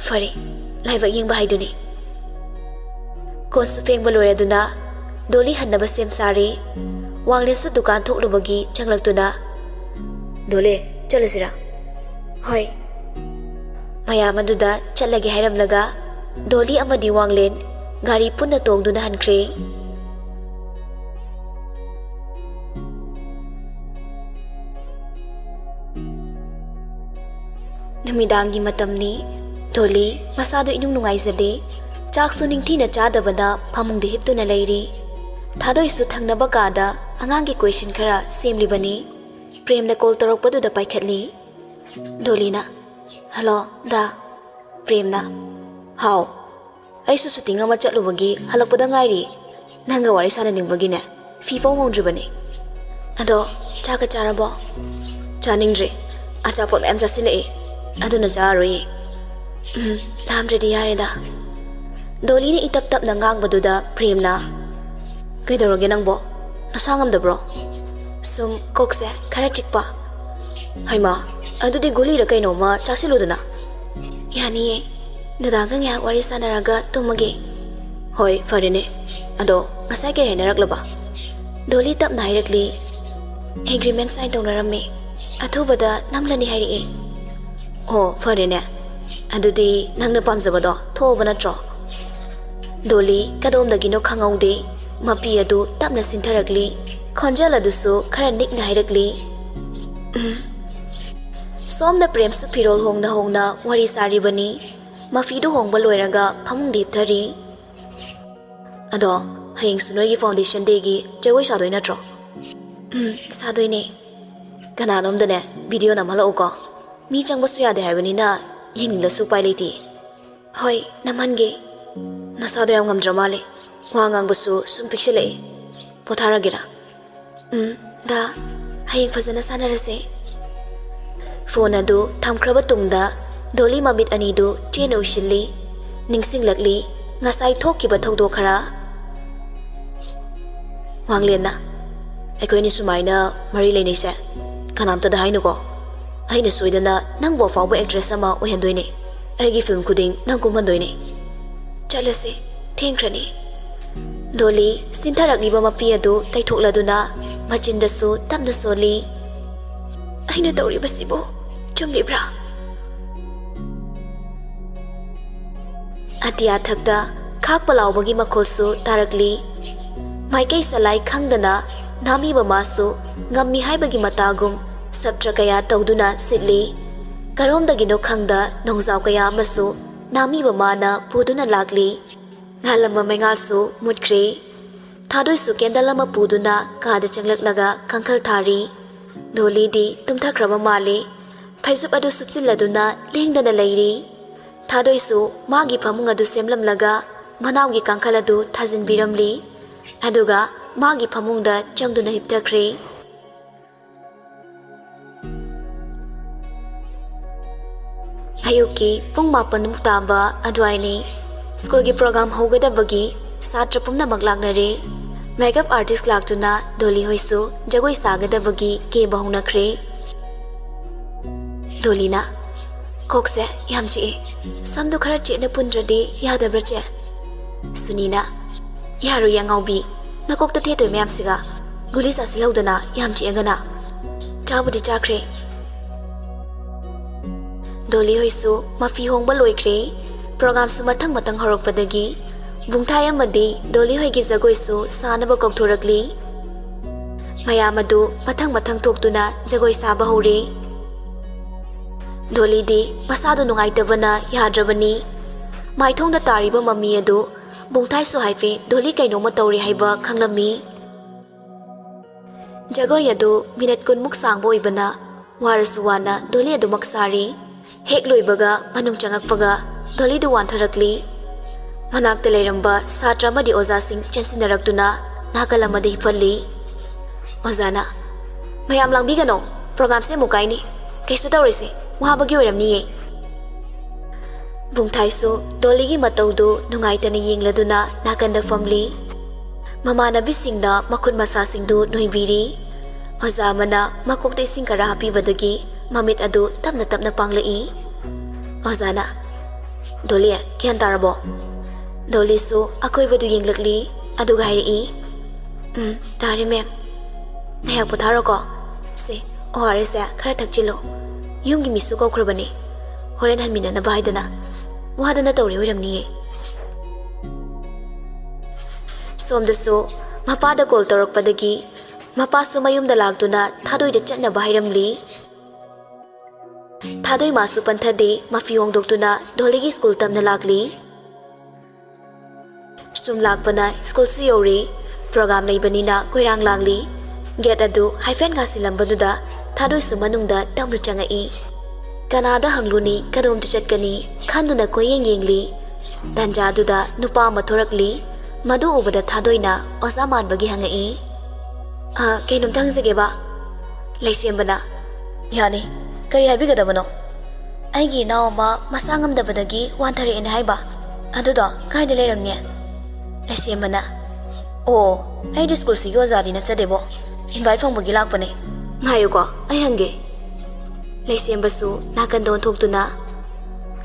ꯐꯔꯦ, ꯂꯥꯏꯕꯛ ꯌꯦꯡꯕ ꯍꯥꯏꯗꯨꯅꯤ"꯫ ꯀꯣꯟꯁꯨ ꯐꯦꯡꯕ ꯂꯣꯏꯔꯗꯨꯅ ꯗꯣꯂꯤ ꯍꯟꯅꯕ ꯁꯦꯝ ꯁꯥꯔꯦ꯫ ꯋꯥꯡꯂꯦꯟꯁꯨ ꯗꯨꯀꯥꯟ ꯊꯣꯛꯂꯨꯕꯒꯤ ꯆꯪꯂꯛꯇꯨꯅ, "ꯗꯣꯂꯤ, ꯆꯠꯂꯁꯤꯔꯥ?" "ꯍꯣꯏ"꯫ ꯃꯌꯥꯝ ꯑꯗꯨꯗ ꯆꯠꯂꯒꯦ ꯍꯥꯏꯔꯝꯂꯒ ꯗꯣꯂꯤ ꯑꯃꯗꯤ ꯋꯥꯡꯂꯦꯟ ꯒꯥꯔꯤ ꯄꯨꯟꯅ ꯇꯣꯡꯗꯨꯅ ꯍꯟꯈ꯭ꯔꯦ꯫ ꯅꯨꯃꯤꯗꯥꯡꯒꯤ ꯃꯇꯝꯅꯤ꯫ ꯗꯣꯂꯤ ꯃꯁꯥꯗꯨ ꯏꯅꯨꯡ ꯅꯨꯡꯉꯥꯏꯖꯗꯦ꯫ ꯆꯥꯛꯁꯨ ꯅꯤꯡꯊꯤꯅ ꯆꯥꯗꯕꯅ ꯐꯃꯨꯡꯗ ꯍꯤꯞꯇꯨꯅ ꯂꯩꯔꯤ꯫ ꯊꯥꯗꯣꯏꯁꯨ ꯊꯪꯅꯕ ꯀꯥꯗ ꯑꯉꯥꯡꯒꯤ ꯀꯣꯏꯁꯟ ꯈꯔ ꯁꯦꯝꯂꯤꯕꯅꯤ꯫ ꯄ꯭ꯔꯦꯝꯅ ꯀꯣꯜ ꯇꯧꯔꯛꯄꯗꯨꯗ ꯄꯥꯏꯈꯠꯂꯤ꯫ ꯗꯣꯂꯤꯅ, "ꯍꯜꯂꯣ, ꯗꯥ"꯫ ꯄ꯭ꯔꯦꯝꯅ, "ꯍꯥꯎ, ꯑꯩꯁꯨ ꯁꯨꯇꯤꯡ ꯑꯃ ꯆꯠꯂꯨꯕꯒꯤ ꯍꯜꯂꯛꯄꯗ ꯉꯥꯏꯔꯤ꯫ ꯅꯪꯒ ꯋꯥꯔꯤ ꯁꯥꯟꯅꯅꯤꯡꯕꯒꯤꯅꯦ ꯐꯤ ꯐꯥꯎ ꯍꯣꯡꯗ꯭ꯔꯤꯕꯅꯤ꯫ ꯑꯗꯣ, ꯆꯥꯛꯀ ꯆꯥꯔꯕꯣ?" "ꯆꯥꯅꯤꯡꯗ꯭ꯔꯤ꯫ ꯑꯆꯥꯄꯣꯠ ꯃꯌꯥꯝ ꯆꯥꯁꯤꯜꯂꯛꯏ꯫ ꯑꯗꯨꯅ ꯆꯥꯔꯣꯏꯌꯦ"꯫ "ꯎꯝ, ꯂꯥꯝꯗ꯭ꯔꯗꯤ ꯌꯥꯔꯦꯗ"꯫ ꯗꯣꯂꯤꯅ ꯏꯇꯞ ꯇꯞꯅ ꯉꯥꯡꯕꯗꯨꯗ ꯄ꯭ꯔꯦꯝꯅ, "ꯀꯩꯗꯧꯔꯒꯦ ꯅꯪꯕꯣ? ꯅꯁꯥ ꯉꯝꯗꯕ꯭ꯔꯣ?" "ꯁꯨꯝ ꯀꯣꯛꯁꯦ ꯈꯔ ꯆꯤꯛꯄ"꯫ "ꯍꯩꯃꯥ, ꯑꯗꯨꯗꯤ ꯒꯨꯂꯤꯔ ꯀꯩꯅꯣꯝꯃ ꯆꯥꯁꯤꯜꯂꯨꯗꯅ"꯫ "ꯌꯥꯅꯤꯌꯦ, ꯗꯗꯥꯒ ꯉꯥꯏꯍꯥꯛ ꯋꯥꯔꯤ ꯁꯥꯟꯅꯔꯒ ꯇꯨꯝꯃꯒꯦ"꯫ "ꯍꯣꯏ, ꯐꯔꯦꯅꯦ꯫ ꯑꯗꯣ ꯉꯁꯥꯏ ꯀꯩ ꯍꯥꯏꯅꯔꯛꯂꯕ?" ꯗꯣꯂꯤ ꯇꯞꯅ ꯍꯥꯏꯔꯛꯂꯤ, "ꯑꯦꯒ꯭ꯔꯤꯃꯦꯟ ꯁꯥꯏꯟ ꯇꯧꯅꯔꯝꯃꯦ, ꯑꯊꯨꯕꯗ ꯅꯝꯂꯅꯤ ꯍꯥꯏꯔꯛꯑꯦ"꯫ "ꯑꯣ, ꯐꯔꯦꯅꯦ꯫ ꯑꯗꯨꯗꯤ ꯅꯪꯅ ꯄꯥꯝꯖꯕꯗꯣ ꯊꯣꯛꯑꯕ ꯅꯠꯇ꯭ꯔꯣ?" ꯗꯣꯂꯤ ꯀꯗꯣꯝꯗꯒꯤꯅꯣ ꯈꯪꯍꯧꯗꯦ, ꯃꯄꯤ ꯑꯗꯨ ꯇꯞꯅ ꯁꯤꯟꯊꯔꯛꯂꯤ꯫ ꯈꯣꯟꯖꯦꯜ ꯑꯗꯨꯁꯨ ꯈꯔ ꯅꯤꯛꯅ ꯍꯥꯏꯔꯛꯂꯤ, "ꯎꯝ"꯫ ꯁꯣꯝꯗ ꯄ꯭ꯔꯦꯝꯁꯨ ꯐꯤꯔꯣꯜ ꯍꯣꯡꯅ ꯍꯣꯡꯅ ꯋꯥꯔꯤ ꯁꯥꯔꯤꯕꯅꯤ꯫ ꯃꯐꯤꯗꯨ ꯍꯣꯡꯕ ꯂꯣꯏꯔꯒ ꯐꯃꯨꯡꯗ ꯍꯤꯞꯊꯔꯤ꯫ "ꯑꯗꯣ ꯍꯌꯦꯡꯁꯨ ꯅꯣꯏꯒꯤ foundation dayꯒꯤ ꯖꯒꯣꯏ ꯁꯥꯗꯣꯏ ꯅꯠꯇ꯭ꯔꯣ? ꯎꯝ, ꯁꯥꯗꯣꯏꯅꯦ꯫ ꯀꯅꯥꯅꯣꯝꯗꯅꯦ video ꯅꯝꯍꯜꯂꯛꯎꯀꯣ꯫ ꯃꯤ ꯆꯪꯕꯁꯨ ꯌꯥꯗꯦ ꯍꯥꯏꯕꯅꯤꯅ ꯌꯦꯡꯅꯤꯡꯂꯁꯨ ꯎꯄꯥꯏ ꯂꯩꯇꯦ꯫ ꯍꯣꯏ, ꯅꯝꯍꯟꯒꯦ꯫ ꯅꯁꯥꯗꯣ ꯌꯥꯝ ꯉꯝꯗ꯭ꯔ ꯃꯥꯜꯂꯦ꯫ ꯋꯥ ꯉꯥꯡꯕꯁꯨ ꯁꯨꯝ ꯄꯤꯛꯁꯤꯜꯂꯛꯑꯦ꯫ ꯄꯣꯊꯥꯔꯒꯦꯔꯥ? ꯎꯝ, ꯗꯥ, ꯍꯌꯦꯡ ꯐꯖꯅ ꯁꯥꯟꯅꯔꯁꯦ꯫ ꯐꯣꯟ ꯑꯗꯨ ꯊꯝꯈ꯭ꯔꯕ ꯇꯨꯡꯗ ꯗꯣꯂꯤ ꯃꯃꯤꯠ ꯑꯅꯤꯗꯨ ꯆꯦꯠꯅ ꯎꯏꯁꯤꯜꯂꯤ꯫ ꯅꯤꯡꯁꯤꯡꯂꯛꯂꯤ ꯉꯁꯥꯏ ꯊꯣꯛꯈꯤꯕ ꯊꯧꯗꯣꯛ ꯈꯔ꯫ ꯋꯥꯡꯂꯦꯟꯅ, "ꯑꯩꯈꯣꯏꯅꯤ ꯁꯨꯃꯥꯏꯅ ꯃꯔꯤ ꯂꯩꯅꯩꯁꯦ ꯀꯅꯥꯝꯇꯗ ꯍꯥꯏꯅꯨꯀꯣ꯫ ꯑꯩꯅ ꯁꯣꯏꯗꯅ ꯅꯪꯕꯨ ꯑꯐꯥꯎꯕ actress ꯑꯃ ꯑꯣꯏꯍꯟꯗꯣꯏꯅꯦ꯫ ꯑꯩꯒꯤ film ꯈꯨꯗꯤꯡ ꯅꯪ ꯀꯨꯝꯍꯟꯗꯣꯏꯅꯦ꯫ ꯆꯠꯂꯁꯦ, ꯊꯦꯡꯈ꯭ꯔꯅꯤ꯫" ꯗꯣꯂꯤ ꯆꯤꯟꯊꯔꯛꯂꯤꯕ ꯃꯄꯤ ꯑꯗꯨ ꯇꯩꯊꯣꯛꯂꯗꯨꯅ ꯃꯆꯤꯟꯗꯁꯨ ꯇꯞꯅ ꯁꯣꯜꯂꯤ꯫ "ꯑꯩꯅ ꯇꯧꯔꯤꯕꯁꯤꯕꯨ ꯆꯨꯝꯂꯤꯕ꯭ꯔꯥ?" ꯑꯇꯤꯌꯥ ꯊꯛꯇ ꯈꯥꯛꯄ ꯂꯥꯎꯕꯒꯤ ꯃꯈꯣꯜꯁꯨ ꯇꯥꯔꯛꯂꯤ꯫ ꯃꯥꯏꯀꯩ ꯁꯂꯥꯏ ꯈꯪꯗꯅ ꯅꯥꯃꯤꯕ ꯃꯥꯁꯨ ꯉꯝꯃꯤ ꯍꯥꯏꯕꯒꯤ ꯃꯇꯥꯒꯨꯝ ꯁꯞꯇ꯭ꯔ ꯀꯌꯥ ꯇꯧꯗꯨꯅ ꯁꯤꯠꯂꯤ꯫ ꯀꯔꯣꯝꯗꯒꯤꯅꯣ ꯈꯪꯗ ꯅꯣꯡꯖꯥꯎ ꯀꯌꯥ ꯑꯃꯁꯨ ꯅꯥꯃꯤꯕ ꯃꯥꯅ ꯄꯨꯗꯨꯅ ꯂꯥꯛꯂꯤ꯫ ꯉꯥꯜꯂꯝꯕ ꯃꯩꯉꯥꯜꯁꯨ ꯃꯨꯠꯈ꯭ꯔꯦ꯫ ꯊꯥꯗꯣꯏꯁꯨ candle ꯑꯃ ꯄꯨꯗꯨꯅ ꯀꯥꯗ ꯆꯪꯂꯛꯂꯒ ꯀꯥꯡꯈꯜ ꯊꯥꯔꯤ꯫ ꯗꯣꯂꯤꯗꯤ ꯇꯨꯝꯊꯈ꯭ꯔꯕ ꯃꯥꯜꯂꯤ꯫ ꯐꯩꯖꯨꯞ ꯑꯗꯨ ꯁꯨꯞꯆꯤꯜꯂꯗꯨꯅ ꯂꯦꯡꯗꯅ ꯂꯩꯔꯤ꯫ ꯊꯥꯗꯣꯏꯁꯨ ꯃꯥꯒꯤ ꯐꯃꯨꯡ ꯑꯗꯨ ꯁꯦꯝꯂꯝꯂꯒ ꯃꯅꯥꯎꯒꯤ ꯀꯥꯡꯈꯜ ꯑꯗꯨ ꯊꯥꯖꯤꯟꯕꯤꯔꯝꯂꯤ꯫ ꯑꯗꯨꯒ ꯃꯥꯒꯤ ꯐꯃꯨꯡꯗ ꯆꯪꯗꯨꯅ ꯍꯤꯞꯊꯈ꯭ꯔꯦ꯫ ꯑꯌꯨꯛꯀꯤ ꯄꯨꯡ ꯃꯥꯄꯟꯃꯨꯛ ꯇꯥꯕ ꯑꯗꯨꯋꯥꯏꯅꯤ꯫ ꯁ꯭ꯀꯨꯜꯒꯤ program ꯍꯧꯒꯗꯕꯒꯤ ꯁꯥꯇ꯭ꯔ ꯄꯨꯝꯅꯃꯛ ꯂꯥꯛꯅꯔꯦ꯫ Makeup artist ꯂꯥꯛꯇꯨꯅ ꯗꯣꯂꯤ ꯍꯣꯏꯁꯨ ꯖꯒꯣꯏ ꯁꯥꯒꯗꯕꯒꯤ ꯀꯦꯕ ꯍꯧꯅꯈ꯭ꯔꯦ꯫ ꯗꯣꯂꯤꯅ, "ꯀꯣꯛꯁꯦ ꯌꯥꯝ ꯆꯤꯛꯑꯦ꯫ ꯁꯝꯗꯣ ꯈꯔ ꯆꯦꯠꯅ ꯄꯨꯟꯗ꯭ꯔꯗꯤ ꯌꯥꯗꯕ꯭ꯔꯥ, ꯆꯦ?" ꯁꯨꯅꯤꯅ, "ꯌꯥꯔꯣꯏꯌꯦ ꯑꯉꯥꯎꯕꯤ, ꯅꯀꯣꯛꯇ ꯊꯦꯠꯇꯣꯏ ꯃꯌꯥꯝꯁꯤꯒ꯫ ꯒꯨꯂꯤ ꯆꯥꯁꯤꯜꯍꯧꯗꯅ ꯌꯥꯝ ꯆꯤꯛꯑꯒꯅ꯫" ꯆꯥꯕꯨꯗꯤ ꯆꯥꯈ꯭ꯔꯦ꯫ ꯗꯣꯂꯤ ꯍꯣꯏꯁꯨ ꯃꯐꯤ ꯍꯣꯡꯕ ꯂꯣꯏꯈ꯭ꯔꯦ꯫ Programꯁꯨ ꯃꯊꯪ ꯃꯊꯪ ꯍꯧꯔꯛꯄꯗꯒꯤ ꯕꯨꯡꯊꯥꯏ ꯑꯃꯗꯤ ꯗꯣꯂꯤ ꯍꯣꯏꯒꯤ ꯖꯒꯣꯏꯁꯨ ꯁꯥꯅꯕ ꯀꯧꯊꯣꯔꯛꯂꯤ꯫ ꯃꯌꯥꯝ ꯑꯗꯨ ꯃꯊꯪ ꯃꯊꯪ ꯊꯣꯛꯇꯨꯅ ꯖꯒꯣꯏ ꯁꯥꯕ ꯍꯧꯔꯦ꯫ ꯗꯣꯂꯤꯗꯤ ꯃꯁꯥꯗꯨ ꯅꯨꯡꯉꯥꯏꯇꯕꯅ ꯌꯥꯗ꯭ꯔꯕꯅꯤ꯫ ꯃꯥꯏꯊꯣꯡꯗ ꯇꯥꯔꯤꯕ ꯃꯃꯤ ꯑꯗꯨ ꯕꯨꯡꯊꯥꯏꯁꯨ ꯍꯥꯏꯐꯦ ꯗꯣꯂꯤ ꯀꯩꯅꯣꯝꯃ ꯇꯧꯔꯤ ꯍꯥꯏꯕ ꯈꯪꯂꯝꯃꯤ꯫ ꯖꯒꯣꯏ ꯑꯗꯨ ꯃꯤꯅꯠ ꯀꯨꯟꯃꯨꯛ ꯁꯥꯡꯕ ꯑꯣꯏꯕꯅ ꯋꯥꯔꯁꯨ ꯋꯥꯅ ꯗꯣꯂꯤ ꯑꯗꯨꯃꯛ ꯁꯥꯔꯤ꯫ ꯍꯦꯛ ꯂꯣꯏꯕꯒ ꯃꯅꯨꯡ ꯆꯪꯉꯛꯄꯒ ꯗꯣꯂꯤꯗꯨ ꯋꯥꯟꯊꯔꯛꯂꯤ꯫ ꯃꯅꯥꯛꯇ ꯂꯩꯔꯝꯕ ꯁꯥꯇ꯭ꯔ ꯑꯃꯗꯤ ꯑꯣꯖꯥꯁꯤꯡ ꯆꯦꯟꯁꯤꯟꯅꯔꯛꯇꯨꯅ ꯅꯥꯀꯜ ꯑꯃꯗ ꯍꯤꯞꯍꯜꯂꯤ꯫ ꯑꯣꯖꯥꯅ, "ꯃꯌꯥꯝ ꯂꯥꯡꯕꯤꯒꯅꯣ, ꯄ꯭ꯔꯣꯒꯥꯝꯁꯦ ꯑꯃꯨꯛ ꯀꯥꯏꯅꯤ꯫ ꯀꯩꯁꯨ ꯇꯧꯔꯣꯏꯁꯦ, ꯋꯥꯕꯒꯤ ꯑꯣꯏꯔꯝꯅꯤꯌꯦ꯫" ꯕꯨꯡꯊꯥꯏꯁꯨ ꯗꯣꯂꯤꯒꯤ ꯃꯇꯧꯗꯨ ꯅꯨꯡꯉꯥꯏꯇꯅ ꯌꯦꯡꯂꯗꯨꯅ ꯅꯥꯀꯟꯗ ꯐꯝꯂꯤ꯫ ꯃꯃꯥꯟꯅꯕꯤꯁꯤꯡꯅ ꯃꯈꯨꯠ ꯃꯁꯥꯁꯤꯡꯗꯨ ꯅꯣꯏꯕꯤꯔꯤ꯫ ꯑꯣꯖꯥ ꯑꯃꯅ ꯃꯀꯣꯛꯇ ꯏꯁꯤꯡ ꯈꯔ ꯍꯥꯞꯄꯤꯕꯗꯒꯤ ꯃꯃꯤꯠ ꯑꯗꯨ ꯇꯞꯅ ꯇꯞꯅ ꯄꯥꯡꯂꯛꯏ꯫ ꯑꯣꯖꯥꯅ, "ꯗꯣꯂꯤ, ꯒ꯭ꯌꯥꯟ ꯇꯥꯔꯕꯣ?" ꯗꯣꯂꯤꯁꯨ ꯑꯀꯣꯏꯕꯗꯨ ꯌꯦꯡꯂꯛꯂꯤ, ꯑꯗꯨꯒ ꯍꯥꯏꯔꯛꯏ, "ꯎꯝ, ꯇꯥꯔꯦ, ꯃꯦꯝ꯫ ꯅꯌꯥꯛ ꯄꯣꯊꯥꯔꯣꯀꯣ꯫ ꯁꯦ, ꯑꯣ ꯑꯥꯔ ꯑꯦꯁꯁꯦ ꯈꯔ ꯊꯛꯆꯤꯜꯂꯣ꯫ ꯌꯨꯝꯒꯤ ꯃꯤꯁꯨ ꯀꯧꯈ꯭ꯔꯕꯅꯦ꯫ ꯍꯣꯔꯦꯟ ꯍꯟꯃꯤꯟꯅꯅꯕ ꯍꯥꯏꯗꯅ꯫ ꯋꯥꯗꯅ ꯇꯧꯔꯤ ꯑꯣꯏꯔꯝꯅꯤꯌꯦ꯫" ꯁꯣꯝꯗꯁꯨ ꯃꯄꯥꯗ ꯀꯣꯜ ꯇꯧꯔꯛꯄꯗꯒꯤ ꯃꯄꯥꯁꯨ ꯃꯌꯨꯝꯗ ꯂꯥꯛꯇꯨꯅ ꯊꯥꯗꯣꯏꯗ ꯆꯠꯅꯕ ꯍꯥꯏꯔꯝꯂꯤ꯫ ꯊꯥꯗꯣꯏ ꯃꯥꯁꯨ ꯄꯟꯊꯗꯦ, ꯃꯐꯤ ꯍꯣꯡꯗꯣꯛꯇꯨꯅ ꯗꯣꯂꯤꯒꯤ ꯁ꯭ꯀꯨꯜ ꯇꯝꯅ ꯂꯥꯛꯂꯤ꯫ ꯁꯨꯝ ꯂꯥꯛꯄꯅ ꯁ꯭ꯀꯨꯜꯁꯨ ꯌꯧꯔꯦ꯫ ꯄ꯭ꯔꯣꯒꯥꯝ ꯂꯩꯕꯅꯤꯅ ꯀꯣꯏꯔꯥꯡ ꯂꯥꯡꯂꯤ꯫ ꯒꯦꯠ ꯑꯗꯨ ꯍꯥꯏꯐꯦꯠ ꯉꯥꯁꯤꯜꯂꯝꯕꯗꯨꯗ ꯊꯥꯗꯣꯏꯁꯨ ꯃꯅꯨꯡꯗ ꯇꯞꯅ ꯆꯪꯉꯛꯏ꯫ ꯀꯅꯥꯗ ꯍꯪꯂꯨꯅꯤ, ꯀꯗꯣꯝꯗ ꯆꯠꯀꯅꯤ ꯈꯟꯗꯨꯅ ꯀꯣꯏꯌꯦꯡ ꯌꯦꯡꯂꯤ꯫ ꯇꯥꯟꯖꯥꯗꯨꯗ ꯅꯨꯄꯥ ꯑꯃ ꯊꯣꯔꯛꯂꯤ꯫ ꯃꯗꯨ ꯎꯕꯗ ꯊꯥꯗꯣꯏꯅ ꯑꯣꯖꯥ ꯃꯥꯟꯕꯒꯤ ꯍꯪꯉꯛꯏ, "ꯑ, ꯀꯩꯅꯣꯝꯇ ꯍꯪꯖꯒꯦꯕ?" ꯂꯩꯁꯦꯝꯕꯅ, "ꯌꯥꯅꯤ, ꯀꯔꯤ ꯍꯥꯏꯕꯤꯒꯗꯕꯅꯣ?" "ꯑꯩꯒꯤ ꯏꯅꯥꯎ ꯑꯃ ꯃꯁꯥ ꯉꯝꯗꯕꯗꯒꯤ ꯋꯥꯟꯊꯔꯛꯑꯦꯅ ꯍꯥꯏꯕ, ꯑꯗꯨꯗꯣ ꯀꯥꯏꯗ ꯂꯩꯔꯝꯅꯤ?" ꯂꯩꯁꯦꯝꯕꯅ, "ꯑꯣ, ꯑꯩꯗꯤ ꯁ꯭ꯀꯨꯜꯁꯤꯒꯤ ꯑꯣꯖꯥꯗꯤ ꯅꯠꯆꯗꯦꯕꯣ, ꯏꯟꯚꯥꯏꯠ ꯐꯪꯕꯒꯤ ꯂꯥꯛꯄꯅꯦ꯫" "ꯉꯥꯏꯌꯨꯀꯣ, ꯑꯩ ꯍꯪꯒꯦ꯫" ꯂꯩꯁꯦꯝꯕꯁꯨ ꯅꯥꯀꯟꯗ ꯑꯣꯟꯊꯣꯛꯇꯨꯅ,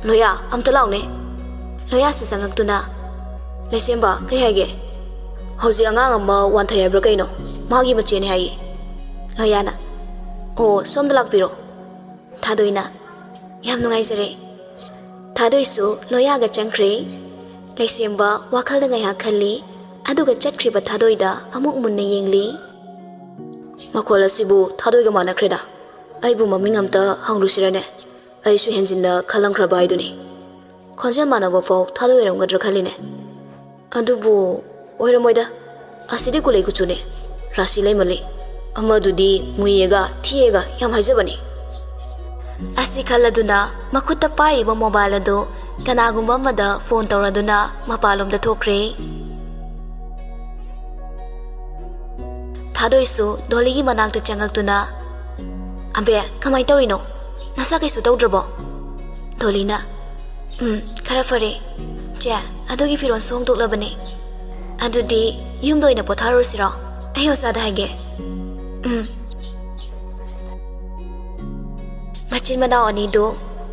"ꯂꯣꯌꯥ, ꯑꯝꯇ ꯂꯥꯎꯅꯦ꯫" ꯂꯣꯌꯥꯁꯨ ꯆꯪꯉꯛꯇꯨꯅ, "ꯂꯩꯁꯦꯝꯕ, ꯀꯩ ꯍꯥꯏꯒꯦ?" "ꯍꯧꯖꯤꯛ ꯑꯉꯥꯡ ꯑꯃ ꯋꯥꯟꯊꯩ ꯍꯥꯏꯕ꯭ꯔꯥ ꯀꯩꯅꯣ, ꯃꯥꯒꯤ ꯃꯆꯦꯅꯦ ꯍꯥꯏꯌꯦ꯫" ꯂꯣꯌꯥꯅ, "ꯑꯣ, ꯁꯣꯝꯗ ꯂꯥꯛꯄꯤꯔꯣ꯫" ꯊꯥꯗꯣꯏꯅ, "ꯌꯥꯝ ꯅꯨꯡꯉꯥꯏꯖꯔꯦ꯫" ꯊꯥꯗꯣꯏꯁꯨ ꯂꯣꯌꯥꯒ ꯆꯪꯈ꯭ꯔꯦ꯫ ꯂꯩꯁꯦꯝꯕ ꯋꯥꯈꯜꯗ ꯉꯥꯏꯍꯥꯛ ꯈꯜꯂꯤ, ꯑꯗꯨꯒ ꯆꯠꯈ꯭ꯔꯤꯕ ꯊꯥꯗꯣꯏꯗ ꯑꯃꯨꯛ ꯃꯨꯟꯅ ꯌꯦꯡꯂꯤ꯫ "ꯃꯈꯣꯜ ꯑꯁꯤꯕꯨ ꯊꯥꯗꯣꯏꯒ ꯃꯥꯟꯅꯈ꯭ꯔꯦꯗ꯫ ꯑꯩꯕꯨ ꯃꯃꯤꯡ ꯑꯝꯇ ꯍꯪꯂꯨꯁꯤꯔꯅꯦ? ꯑꯩꯁꯨ ꯍꯦꯟꯖꯤꯟꯅ ꯈꯜꯂꯝꯈ꯭ꯔꯕ ꯍꯥꯏꯗꯨꯅꯤ꯫ ꯈꯣꯟꯖꯦꯜ ꯃꯥꯟꯅꯕ ꯐꯥꯎ ꯊꯥꯗꯣꯏ ꯑꯣꯏꯔꯝꯒꯗ꯭ꯔꯥ ꯈꯜꯂꯤꯅꯦ꯫" ꯑꯗꯨꯕꯨ ꯑꯣꯏꯔꯝꯃꯣꯏꯗ꯫ ꯑꯁꯤꯗꯤ ꯀꯨꯂꯩ ꯀꯨꯆꯨꯅꯦ꯫ ꯔꯥꯁꯤ ꯂꯩꯃꯜꯂꯤ꯫ ꯑꯃꯗꯨꯗꯤ ꯃꯨꯏꯌꯦꯒ ꯊꯤꯌꯦꯒ ꯌꯥꯝ ꯍꯥꯏꯖꯕꯅꯤ꯫ ꯑꯁꯤ ꯈꯜꯂꯗꯨꯅ ꯃꯈꯨꯠꯇ ꯄꯥꯏꯔꯤꯕ ꯃꯣꯕꯥꯏꯜ ꯑꯗꯨ ꯀꯅꯥꯒꯨꯝꯕ ꯑꯃꯗ ꯐꯣꯟ ꯇꯧꯔꯗꯨꯅ ꯃꯄꯥꯟꯂꯣꯝꯗ ꯊꯣꯛꯈ꯭ꯔꯦ꯫ ꯊꯥꯗꯣꯏꯁꯨ ꯗꯣꯂꯤꯒꯤ ꯃꯅꯥꯛꯇ ꯆꯪꯉꯛꯇꯨꯅ, "ꯑꯕꯦ, ꯀꯃꯥꯏ ꯇꯧꯔꯤꯅꯣ? ꯅꯁꯥ ꯀꯩꯁꯨ ꯇꯧꯗ꯭ꯔꯕꯣ?" ꯗꯣꯂꯤꯅ, "ꯎꯝ, ꯈꯔ ꯐꯔꯦ꯫ ꯆꯦ, ꯑꯗꯨꯒꯤ ꯐꯤꯔꯣꯜꯁꯨ ꯍꯣꯡꯗꯣꯛꯂꯕꯅꯦ꯫ ꯑꯗꯨꯗꯤ ꯌꯨꯝꯗ ꯑꯣꯏꯅ ꯄꯣꯊꯥꯔꯨꯔꯁꯤꯔꯣ? ꯑꯩ ꯑꯣꯖꯥꯗ ꯍꯥꯏꯒꯦ꯫" "ꯎꯝ꯫" ꯃꯆꯤꯟ ꯃꯅꯥꯎ ꯑꯅꯤꯗꯨ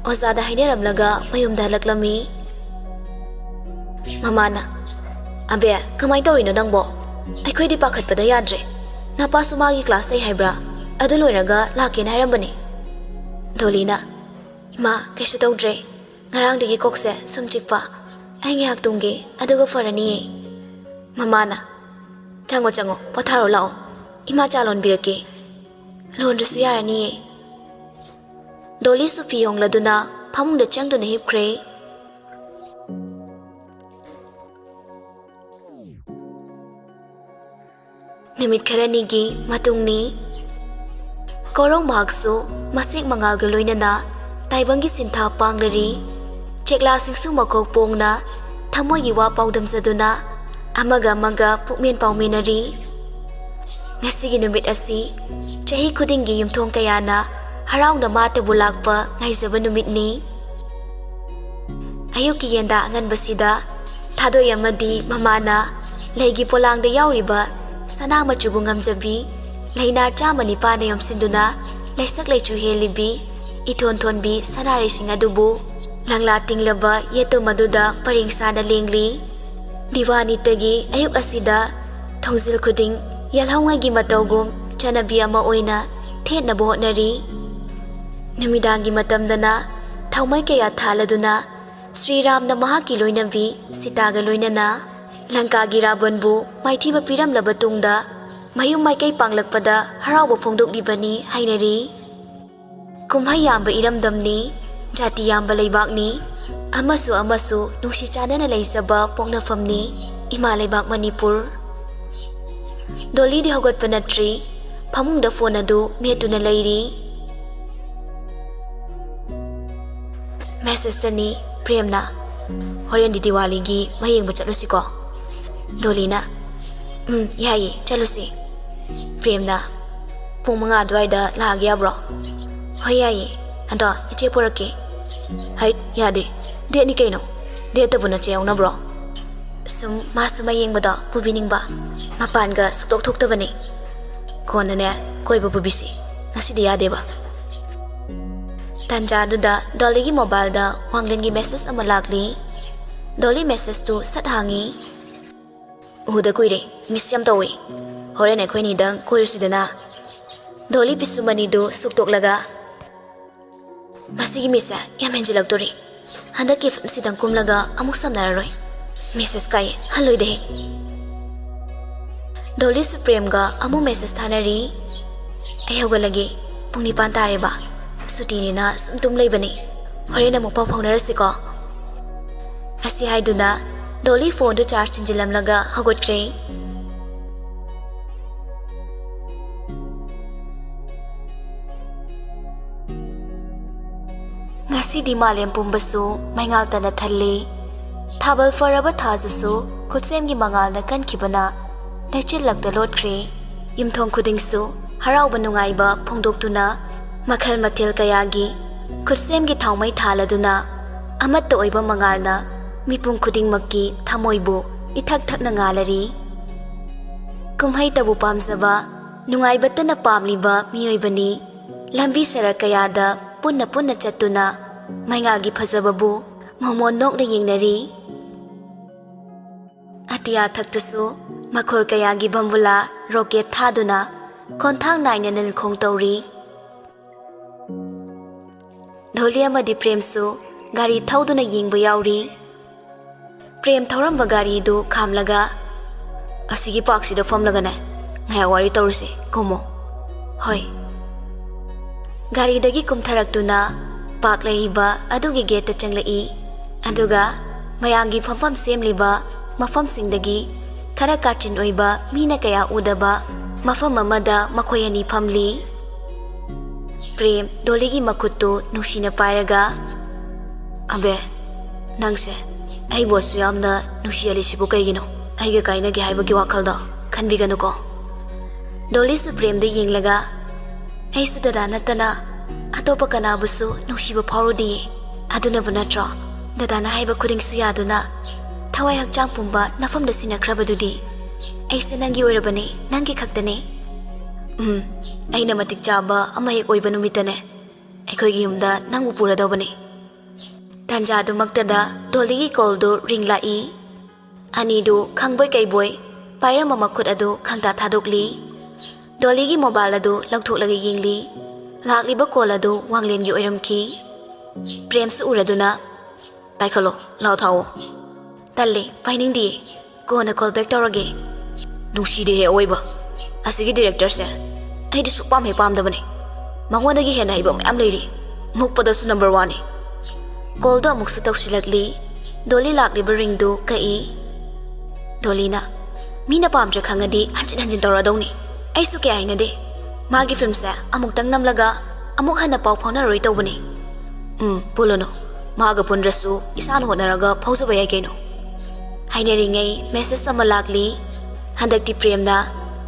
ꯑꯣꯖꯥꯗ ꯍꯥꯏꯅꯔꯝꯂꯒ ꯃꯌꯨꯝꯗ ꯍꯜꯂꯛꯂꯝꯃꯤ꯫ ꯃꯃꯥꯅ, "ꯑꯕꯦ, ꯀꯃꯥꯏ ꯇꯧꯔꯤꯅꯣ ꯅꯪꯕꯣ? ꯑꯩꯈꯣꯏꯗꯤ ꯄꯥꯈꯠꯄꯗ ꯌꯥꯗ꯭ꯔꯦ꯫ ꯅꯄꯥꯁꯨ ꯃꯥꯒꯤ ꯀ꯭ꯂꯥꯁ ꯂꯩ ꯍꯥꯏꯕ꯭ꯔꯥ? ꯑꯗꯨ ꯂꯣꯏꯔꯒ ꯂꯥꯛꯀꯦꯅ ꯍꯥꯏꯔꯝꯕꯅꯤ꯫" ꯗꯣꯂꯤꯅ, "ꯏꯃꯥ, ꯀꯩꯁꯨ ꯇꯧꯗ꯭ꯔꯦ꯫ ꯉꯔꯥꯡꯗꯒꯤ ꯀꯣꯛꯁꯦ ꯁꯨꯝ ꯆꯤꯛꯄ꯫ ꯑꯩ ꯉꯥꯏꯍꯥꯛ ꯇꯨꯝꯒꯦ, ꯑꯗꯨꯒ ꯐꯔꯅꯤꯌꯦ꯫" ꯃꯃꯥꯅ, "ꯆꯪꯉꯣ, ꯆꯪꯉꯣ, ꯄꯣꯊꯥꯔꯣ ꯂꯥꯛꯑꯣ꯫ ꯏꯃꯥ ꯆꯥ ꯂꯣꯟꯕꯤꯔꯛꯀꯦ꯫ ꯂꯣꯟꯗ꯭ꯔꯁꯨ ꯌꯥꯔꯅꯤꯌꯦ꯫" ꯗꯣꯂꯤꯁꯨ ꯐꯤ ꯍꯣꯡꯂꯗꯨꯅ ꯐꯃꯨꯡꯗ ꯆꯪꯗꯨꯅ ꯍꯤꯞꯈ꯭ꯔꯦ꯫ ꯅꯨꯃꯤꯠ ꯈꯔꯅꯤꯒꯤ ꯃꯇꯨꯡꯅꯤ꯫ ꯀꯣꯔꯧ ꯃꯍꯥꯛꯁꯨ ꯃꯁꯦꯛ ꯃꯉꯥꯜꯒ ꯂꯣꯏꯅꯅ ꯇꯥꯏꯕꯪꯒꯤ ꯁꯤꯟꯊꯥ ꯄꯥꯡꯂꯔꯤ꯫ ꯆꯦꯛꯂꯥꯁꯤꯡꯁꯨ ꯃꯈꯣꯛ ꯄꯣꯡꯅ ꯊꯃꯣꯏꯒꯤ ꯋꯥ ꯄꯥꯎꯗꯝꯖꯗꯨꯅ ꯑꯃꯒ ꯑꯃꯒ ꯄꯨꯛꯃꯦꯟ ꯄꯥꯎꯃꯤꯟꯅꯔꯤ꯫ ꯉꯁꯤꯒꯤ ꯅꯨꯃꯤꯠ ꯑꯁꯤ ꯆꯍꯤ ꯈꯨꯗꯤꯡꯒꯤ ꯌꯨꯝꯊꯣꯡ ꯀꯌꯥꯅ ꯍꯔꯥꯎꯅ ꯃꯥꯇꯕꯨ ꯂꯥꯛꯄ ꯉꯥꯏꯖꯕ ꯅꯨꯃꯤꯠꯅꯤ꯫ ꯑꯌꯨꯛꯀꯤ ꯌꯦꯟꯗꯥ ꯑꯉꯟꯕꯁꯤꯗ ꯊꯥꯗꯣꯏ ꯑꯃꯗꯤ ꯃꯃꯥꯅ ꯂꯩꯒꯤ ꯄꯣꯂꯥꯡꯗ ꯌꯥꯎꯔꯤꯕ ꯁꯅꯥ ꯃꯆꯨꯕꯨ ꯉꯝꯖꯕꯤ ꯂꯩꯅꯥ ꯆꯥꯝꯃ ꯅꯤꯄꯥꯟꯅ ꯌꯣꯝꯁꯤꯟꯗꯨꯅ ꯂꯩꯁꯛ ꯂꯩꯆꯨ ꯍꯦꯜꯂꯤꯕꯤ ꯏꯊꯣꯟ ꯊꯣꯟꯕꯤ ꯁꯅꯥꯔꯩꯁꯤꯡ ꯑꯗꯨꯕꯨ ꯂꯪꯂꯥ ꯇꯤꯡꯂꯕ ꯌꯦꯇꯨꯝ ꯑꯗꯨꯗ ꯄꯔꯦꯡ ꯁꯥꯅ ꯂꯦꯡꯂꯤ꯫ ꯗꯤꯋꯥꯅꯤꯇꯒꯤ ꯑꯌꯨꯛ ꯑꯁꯤꯗ ꯊꯣꯡꯖꯤꯜ ꯈꯨꯗꯤꯡ ꯌꯦꯜꯍꯧꯉꯩꯒꯤ ꯃꯇꯧꯒꯨꯝ ꯆꯠꯅꯕꯤ ꯑꯃ ꯑꯣꯏꯅ ꯊꯦꯠꯅꯕ ꯍꯣꯠꯅꯔꯤ꯫ ꯅꯨꯃꯤꯗꯥꯡꯒꯤ ꯃꯇꯝꯗꯅ ꯊꯥꯎꯃꯩ ꯀꯌꯥ ꯊꯥꯜꯂꯗꯨꯅ ꯁ꯭ꯔꯤꯔꯥꯝꯅ ꯃꯍꯥꯛꯀꯤ ꯂꯣꯏꯅꯕꯤ ꯁꯤꯇꯥꯒ ꯂꯣꯏꯅꯅ ꯂꯪꯀꯥꯒꯤ ꯔꯥꯕꯟꯕꯨ ꯃꯥꯏꯊꯤꯕ ꯄꯤꯔꯝꯂꯕ ꯇꯨꯡꯗ ꯃꯌꯨꯝ ꯃꯥꯏꯀꯩ ꯄꯥꯡꯂꯛꯄꯗ ꯍꯔꯥꯎꯕ ꯐꯣꯡꯗꯣꯛꯂꯤꯕꯅꯤ ꯍꯥꯏꯅꯔꯤ꯫ ꯀꯨꯝꯍꯩ ꯌꯥꯝꯕ ꯏꯔꯝꯗꯝꯅꯤ, ꯖꯥꯇꯤ ꯌꯥꯝꯕ ꯂꯩꯕꯥꯛꯅꯤ꯫ ꯑꯃꯁꯨ ꯑꯃꯁꯨ ꯅꯨꯡꯁꯤ ꯆꯥꯟꯅꯅ ꯂꯩꯖꯕ ꯄꯣꯛꯅꯐꯝꯅꯤ ꯏꯃꯥ ꯂꯩꯕꯥꯛ ꯃꯅꯤꯄꯨꯔ꯫ ꯗꯣꯂꯤꯗꯤ ꯍꯧꯒꯠꯄ ꯅꯠꯇ꯭ꯔꯤ, ꯐꯃꯨꯡꯗ ꯐꯣꯟ ꯑꯗꯨ ꯃꯦꯠꯇꯨꯅ ꯂꯩꯔꯤ꯫ ꯃꯦꯁꯦꯖꯇꯅꯤ ꯄ꯭ꯔꯦꯝꯅ, "ꯍꯣꯔꯦꯟꯗꯤ ꯗꯤꯋꯥꯂꯤꯒꯤ ꯃꯩ ꯌꯦꯡꯕ ꯆꯠꯂꯨꯁꯤꯀꯣ?" ꯗꯣꯂꯤꯅ, "ꯎꯝ, ꯌꯥꯏꯌꯦ, ꯆꯠꯂꯨꯁꯤ꯫" ꯄ꯭ꯔꯦꯝꯅ, "ꯄꯨꯡ ꯃꯉꯥ ꯑꯗꯨꯋꯥꯏꯗ ꯂꯥꯛꯑꯒꯦ ꯌꯥꯕ꯭ꯔꯣ?" "ꯍꯣꯏ, ꯌꯥꯏꯌꯦ꯫ ꯑꯗꯣ ꯏꯆꯦ ꯄꯨꯔꯛꯀꯦ?" "ꯍꯩꯠ, ꯌꯥꯗꯦ꯫ ꯗꯦꯠꯅꯤ ꯀꯩꯅꯣ꯫ ꯗꯦꯠꯇꯕꯨ ꯅꯆꯦ ꯌꯥꯎꯅꯕ꯭ꯔꯣ?" ꯁꯨꯝ ꯃꯥꯁꯨ ꯃꯩ ꯌꯦꯡꯕꯗꯣ ꯄꯨꯕꯤꯅꯤꯡꯕ꯫ ꯃꯄꯥꯟꯒ ꯁꯨꯛꯊꯣꯛ ꯊꯣꯛꯇꯕꯅꯤ꯫ "ꯀꯣꯟꯅꯅꯦ, ꯀꯣꯏꯕ ꯄꯨꯕꯤꯁꯤ꯫ ꯉꯁꯤꯗꯤ ꯌꯥꯗꯦꯕ꯫" ꯇꯥꯟꯖꯥꯗꯨꯗ ꯗꯣꯂꯤꯒꯤ ꯃꯣꯕꯥꯏꯜꯗ ꯋꯥꯡꯂꯦꯟꯒꯤ ꯃꯦꯁꯦꯖ ꯑꯃ ꯂꯥꯛꯂꯤ꯫ ꯗꯣꯂꯤ ꯃꯦꯁꯦꯖꯇꯨ ꯁꯠ ꯍꯥꯡꯉꯤ꯫ "ꯎꯗ ꯀꯨꯏꯔꯦ, ꯃꯤꯁ ꯌꯥꯝ ꯇꯧꯏ꯫ ꯍꯣꯔꯦꯟ ꯑꯩꯈꯣꯏꯅꯤꯗꯪ ꯀꯣꯏꯔꯨꯁꯤꯗꯅ?" ꯗꯣꯂꯤ ꯄꯤꯁꯨꯃꯅꯤꯗꯨ ꯁꯨꯛꯇꯣꯛꯂꯒ, "ꯃꯁꯤꯒꯤ ꯃꯤꯁꯁꯦ ꯌꯥꯝ ꯍꯦꯟꯖꯤꯜꯂꯛꯇꯣꯔꯤ꯫ ꯍꯟꯗꯛꯀꯤ ꯐꯤꯂꯝꯁꯤꯗꯪ ꯀꯨꯝꯂꯒ ꯑꯃꯨꯛ ꯁꯝꯅꯔꯔꯣꯏ꯫ ꯃꯦꯁꯦꯖ ꯀꯥꯏ ꯍꯜꯂꯣꯏꯗꯦꯍꯦ꯫" ꯗꯣꯂꯤꯁꯨ ꯄ꯭ꯔꯦꯝꯒ ꯑꯃꯨꯛ ꯃꯦꯁꯦꯖ ꯊꯥꯅꯔꯤ꯫ "ꯑꯩ ꯍꯧꯒꯠꯂꯒꯦ꯫ ꯄꯨꯡ ꯅꯤꯄꯥꯟ ꯇꯥꯔꯦꯕ꯫ ꯁꯨꯇꯤꯅꯤꯅ ꯁꯨꯝ ꯇꯨꯝ ꯂꯩꯕꯅꯤ꯫ ꯍꯣꯔꯦꯟ ꯑꯃꯨꯛ ꯄꯥꯎ ꯐꯥꯎꯅꯔꯁꯤꯀꯣ꯫" ꯑꯁꯤ ꯍꯥꯏꯗꯨꯅ ꯗꯣꯂꯤ ꯐꯣꯟꯗꯨ ꯆꯥꯔꯖ ꯊꯤꯟꯖꯤꯜꯂꯝꯂꯒ ꯍꯧꯒꯠꯈ꯭ꯔꯦ꯫ ꯉꯁꯤꯗꯤ ꯃꯥꯂꯦꯝ ꯄꯨꯝꯕꯁꯨ ꯃꯩꯉꯥꯜꯇꯅ ꯊꯜꯂꯤ꯫ ꯊꯥꯕꯜ ꯐꯔꯕ ꯊꯥꯖꯁꯨ ꯈꯨꯠꯁꯦꯝꯒꯤ ꯃꯉꯥꯜꯅ ꯀꯟꯈꯤꯕꯅ ꯂꯩꯆꯤꯜꯂꯛꯇ ꯂꯣꯠꯈ꯭ꯔꯦ꯫ ꯌꯨꯝꯊꯣꯡ ꯈꯨꯗꯤꯡꯁꯨ ꯍꯔꯥꯎꯕ ꯅꯨꯡꯉꯥꯏꯕ ꯐꯣꯡꯗꯣꯛꯇꯨꯅ ꯃꯈꯜ ꯃꯊꯦꯜ ꯀꯌꯥꯒꯤ ꯈꯨꯠꯁꯦꯝꯒꯤ ꯊꯥꯎꯃꯩ ꯊꯥꯜꯂꯗꯨꯅ ꯑꯃꯠꯇ ꯑꯣꯏꯕ ꯃꯉꯥꯜꯅ ꯃꯤꯄꯨꯝ ꯈꯨꯗꯤꯡꯃꯛꯀꯤ ꯊꯃꯣꯏꯕꯨ ꯏꯊꯛ ꯊꯛꯅ ꯉꯥꯜꯂꯔꯤ꯫ ꯀꯨꯝꯍꯩꯇꯕꯨ ꯄꯥꯝꯖꯕ, ꯅꯨꯡꯉꯥꯏꯕꯇꯅ ꯄꯥꯝꯂꯤꯕ ꯃꯤꯑꯣꯏꯕꯅꯤ꯫ ꯂꯝꯕꯤ ꯁꯔꯛ ꯀꯌꯥꯗ ꯄꯨꯟꯅ ꯄꯨꯟꯅ ꯆꯠꯇꯨꯅ ꯃꯩꯉꯥꯜꯒꯤ ꯐꯖꯕꯕꯨ ꯃꯣꯃꯣꯟ ꯅꯣꯛꯅ ꯌꯦꯡꯅꯔꯤ꯫ ꯑꯇꯤꯌꯥ ꯊꯛꯇꯁꯨ ꯃꯈꯣꯜ ꯀꯌꯥꯒꯤ ꯕꯝꯕꯨꯂꯥ, ꯔꯣꯀꯦꯠ ꯊꯥꯗꯨꯅ ꯈꯣꯟꯊꯥꯡ ꯅꯥꯏꯅ ꯅꯤꯜꯈꯣꯡ ꯇꯧꯔꯤ꯫ ꯙꯣꯂꯤ ꯑꯃꯗꯤ ꯄ꯭ꯔꯦꯝꯁꯨ ꯒꯥꯔꯤ ꯊꯧꯗꯨꯅ ꯌꯦꯡꯕ ꯌꯥꯎꯔꯤ꯫ ꯄ꯭ꯔꯦꯝ ꯊꯧꯔꯝꯕ ꯒꯥꯔꯤꯗꯨ ꯈꯥꯝꯂꯒ, "ꯑꯁꯤꯒꯤ ꯄꯥꯔꯛꯁꯤꯗ ꯐꯝꯂꯒꯅꯦ ꯉꯥꯏꯍꯥꯛ ꯋꯥꯔꯤ ꯇꯧꯔꯨꯁꯦ, ꯀꯨꯝꯃꯣ꯫" "ꯍꯣꯏ꯫" ꯒꯥꯔꯤꯗꯒꯤ ꯀꯨꯝꯊꯔꯛꯇꯨꯅ ꯄꯥꯔꯛ ꯂꯩꯔꯤꯕ ꯑꯗꯨꯒꯤ ꯒꯦꯠꯇ ꯆꯪꯂꯛꯏ꯫ ꯑꯗꯨꯒ ꯃꯌꯥꯝꯒꯤ ꯐꯝꯐꯝ ꯁꯦꯝꯂꯤꯕ ꯃꯐꯝꯁꯤꯡꯗꯒꯤ ꯈꯔ ꯀꯥꯆꯤꯟ ꯑꯣꯏꯕ ꯃꯤꯅ ꯀꯌꯥ ꯎꯗꯕ ꯃꯐꯝ ꯑꯃꯗ ꯃꯈꯣꯏ ꯑꯅꯤ ꯐꯝꯂꯤ꯫ ꯄ꯭ꯔꯦꯝ ꯗꯣꯂꯤꯒꯤ ꯃꯈꯨꯠꯇꯨ ꯅꯨꯡꯁꯤꯅ ꯄꯥꯏꯔꯒ, "ꯑꯕꯦ, ꯅꯪꯁꯦ ꯑꯩꯕꯨ ꯑꯁꯨ ꯌꯥꯝꯅ ꯅꯨꯡꯁꯤꯍꯜꯂꯤꯁꯤꯕꯨ ꯀꯩꯒꯤꯅꯣ? ꯑꯩꯒ ꯀꯥꯏꯅꯒꯦ ꯍꯥꯏꯕꯒꯤ ꯋꯥꯈꯜꯗꯣ ꯈꯟꯕꯤꯒꯅꯨꯀꯣ꯫" ꯗꯣꯂꯤꯁꯨ ꯄ꯭ꯔꯦꯝꯗ ꯌꯦꯡꯂꯒ, "ꯑꯩꯁꯨ ꯗꯗꯥ ꯅꯠꯇꯅ ꯑꯇꯣꯞꯄ ꯀꯅꯥꯕꯨꯁꯨ ꯅꯨꯡꯁꯤꯕ ꯐꯥꯎꯔꯨꯗꯤꯌꯦ꯫ ꯑꯗꯨꯅꯕꯨ ꯅꯠꯇ꯭ꯔꯣ ꯗꯗꯥꯅ ꯍꯥꯏꯕ ꯈꯨꯗꯤꯡꯁꯨ ꯌꯥꯗꯨꯅ ꯊꯋꯥꯏ ꯍꯛꯆꯥꯡ ꯄꯨꯝꯕ ꯅꯐꯝꯗ ꯁꯤꯟꯅꯈ꯭ꯔꯕꯗꯨꯗꯤ? ꯑꯩꯁꯦ ꯅꯪꯒꯤ ꯑꯣꯏꯔꯕꯅꯦ, ꯅꯪꯒꯤ ꯈꯛꯇꯅꯦ꯫" "ꯎꯝ, ꯑꯩꯅ ꯃꯇꯤꯛ ꯆꯥꯕ ꯑꯃ ꯍꯦꯛ ꯑꯣꯏꯕ ꯅꯨꯃꯤꯠꯇꯅꯦ ꯑꯩꯈꯣꯏꯒꯤ ꯌꯨꯝꯗ ꯅꯪꯕꯨ ꯄꯨꯔꯗꯧꯕꯅꯤ꯫" ꯇꯥꯟꯖꯥꯗꯨꯃꯛꯇꯗ ꯗꯣꯂꯤꯒꯤ ꯀꯣꯜꯗꯨ ꯔꯤꯡ ꯂꯥꯛꯏ꯫ ꯑꯅꯤꯗꯨ ꯈꯪꯕꯣꯏ ꯀꯩꯕꯣꯏ ꯄꯥꯏꯔꯝꯕ ꯃꯈꯨꯠ ꯑꯗꯨ ꯈꯪꯇꯥ ꯊꯥꯗꯣꯛꯂꯤ꯫ ꯗꯣꯂꯤꯒꯤ ꯃꯣꯕꯥꯏꯜ ꯑꯗꯨ ꯂꯧꯊꯣꯛꯂꯒ ꯌꯦꯡꯂꯤ꯫ ꯂꯥꯛꯂꯤꯕ ꯀꯣꯜ ꯑꯗꯨ ꯋꯥꯡꯂꯦꯟꯒꯤ ꯑꯣꯏꯔꯝꯈꯤ꯫ ꯄ꯭ꯔꯦꯝꯁꯨ ꯎꯔꯗꯨꯅ, "ꯄꯥꯏꯈꯠꯂꯣ, ꯂꯥꯎ ꯊꯥꯎꯑꯣ꯫" "ꯇꯜꯂꯦ, ꯄꯥꯏꯅꯤꯡꯗꯤꯌꯦ꯫ ꯀꯣꯟꯅ ꯀꯣꯜ ꯕꯦꯛ ꯇꯧꯔꯒꯦ꯫" "ꯅꯨꯡꯁꯤꯗꯦꯍꯦ ꯑꯑꯣꯏꯕ꯫ ꯑꯁꯤꯒꯤ ꯗꯤꯔꯦꯛꯇꯔꯁꯦ ꯑꯩꯗꯤ ꯁꯨꯛꯄꯥꯝ ꯍꯦꯛ ꯄꯥꯝꯗꯕꯅꯦ꯫ ꯃꯉꯣꯟꯗꯒꯤ ꯍꯦꯟꯅ ꯍꯩꯕ ꯃꯌꯥꯝ ꯂꯩꯔꯤ꯫ ꯃꯨꯛꯄꯗꯁꯨ ꯅꯝꯕꯔ ꯋꯥꯟꯅꯤ꯫" ꯀꯣꯜꯗꯣ ꯑꯃꯨꯛꯁꯨ ꯇꯧꯁꯤꯜꯂꯛꯂꯤ꯫ ꯗꯣꯂꯤ ꯂꯥꯛꯂꯤꯕ ꯔꯤꯡꯗꯨ ꯀꯛꯏ꯫ ꯗꯣꯂꯤꯅ, "ꯃꯤꯅ ꯄꯥꯝꯗ꯭ꯔꯦ ꯈꯪꯉꯗꯤ ꯍꯟꯖꯤꯟ ꯍꯟꯖꯤꯟ ꯇꯧꯔꯗꯧꯅꯤ꯫ ꯑꯩꯁꯨ ꯀꯌꯥ ꯍꯩꯅꯗꯦ꯫ ꯃꯥꯒꯤ ꯐꯤꯂꯝꯁꯦ ꯑꯃꯨꯛꯇꯪ ꯅꯝꯂꯒ ꯑꯃꯨꯛ ꯍꯟꯅ ꯄꯥꯎ ꯐꯥꯎꯅꯔꯣꯏ ꯇꯧꯕꯅꯤ꯫" "ꯎꯝ, ꯄꯨꯜꯂꯨꯅꯨ꯫ ꯃꯥꯒ ꯄꯨꯟꯗ꯭ꯔꯁꯨ ꯏꯁꯥꯅ ꯍꯣꯠꯅꯔꯒ ꯐꯥꯎꯖꯕ ꯌꯥꯏ ꯀꯩꯅꯣ꯫" ꯍꯥꯏꯅꯔꯤꯉꯩ ꯃꯦꯁꯦꯖ ꯑꯃ ꯂꯥꯛꯂꯤ꯫ ꯍꯟꯗꯛꯇꯤ ꯄ꯭ꯔꯦꯝꯅ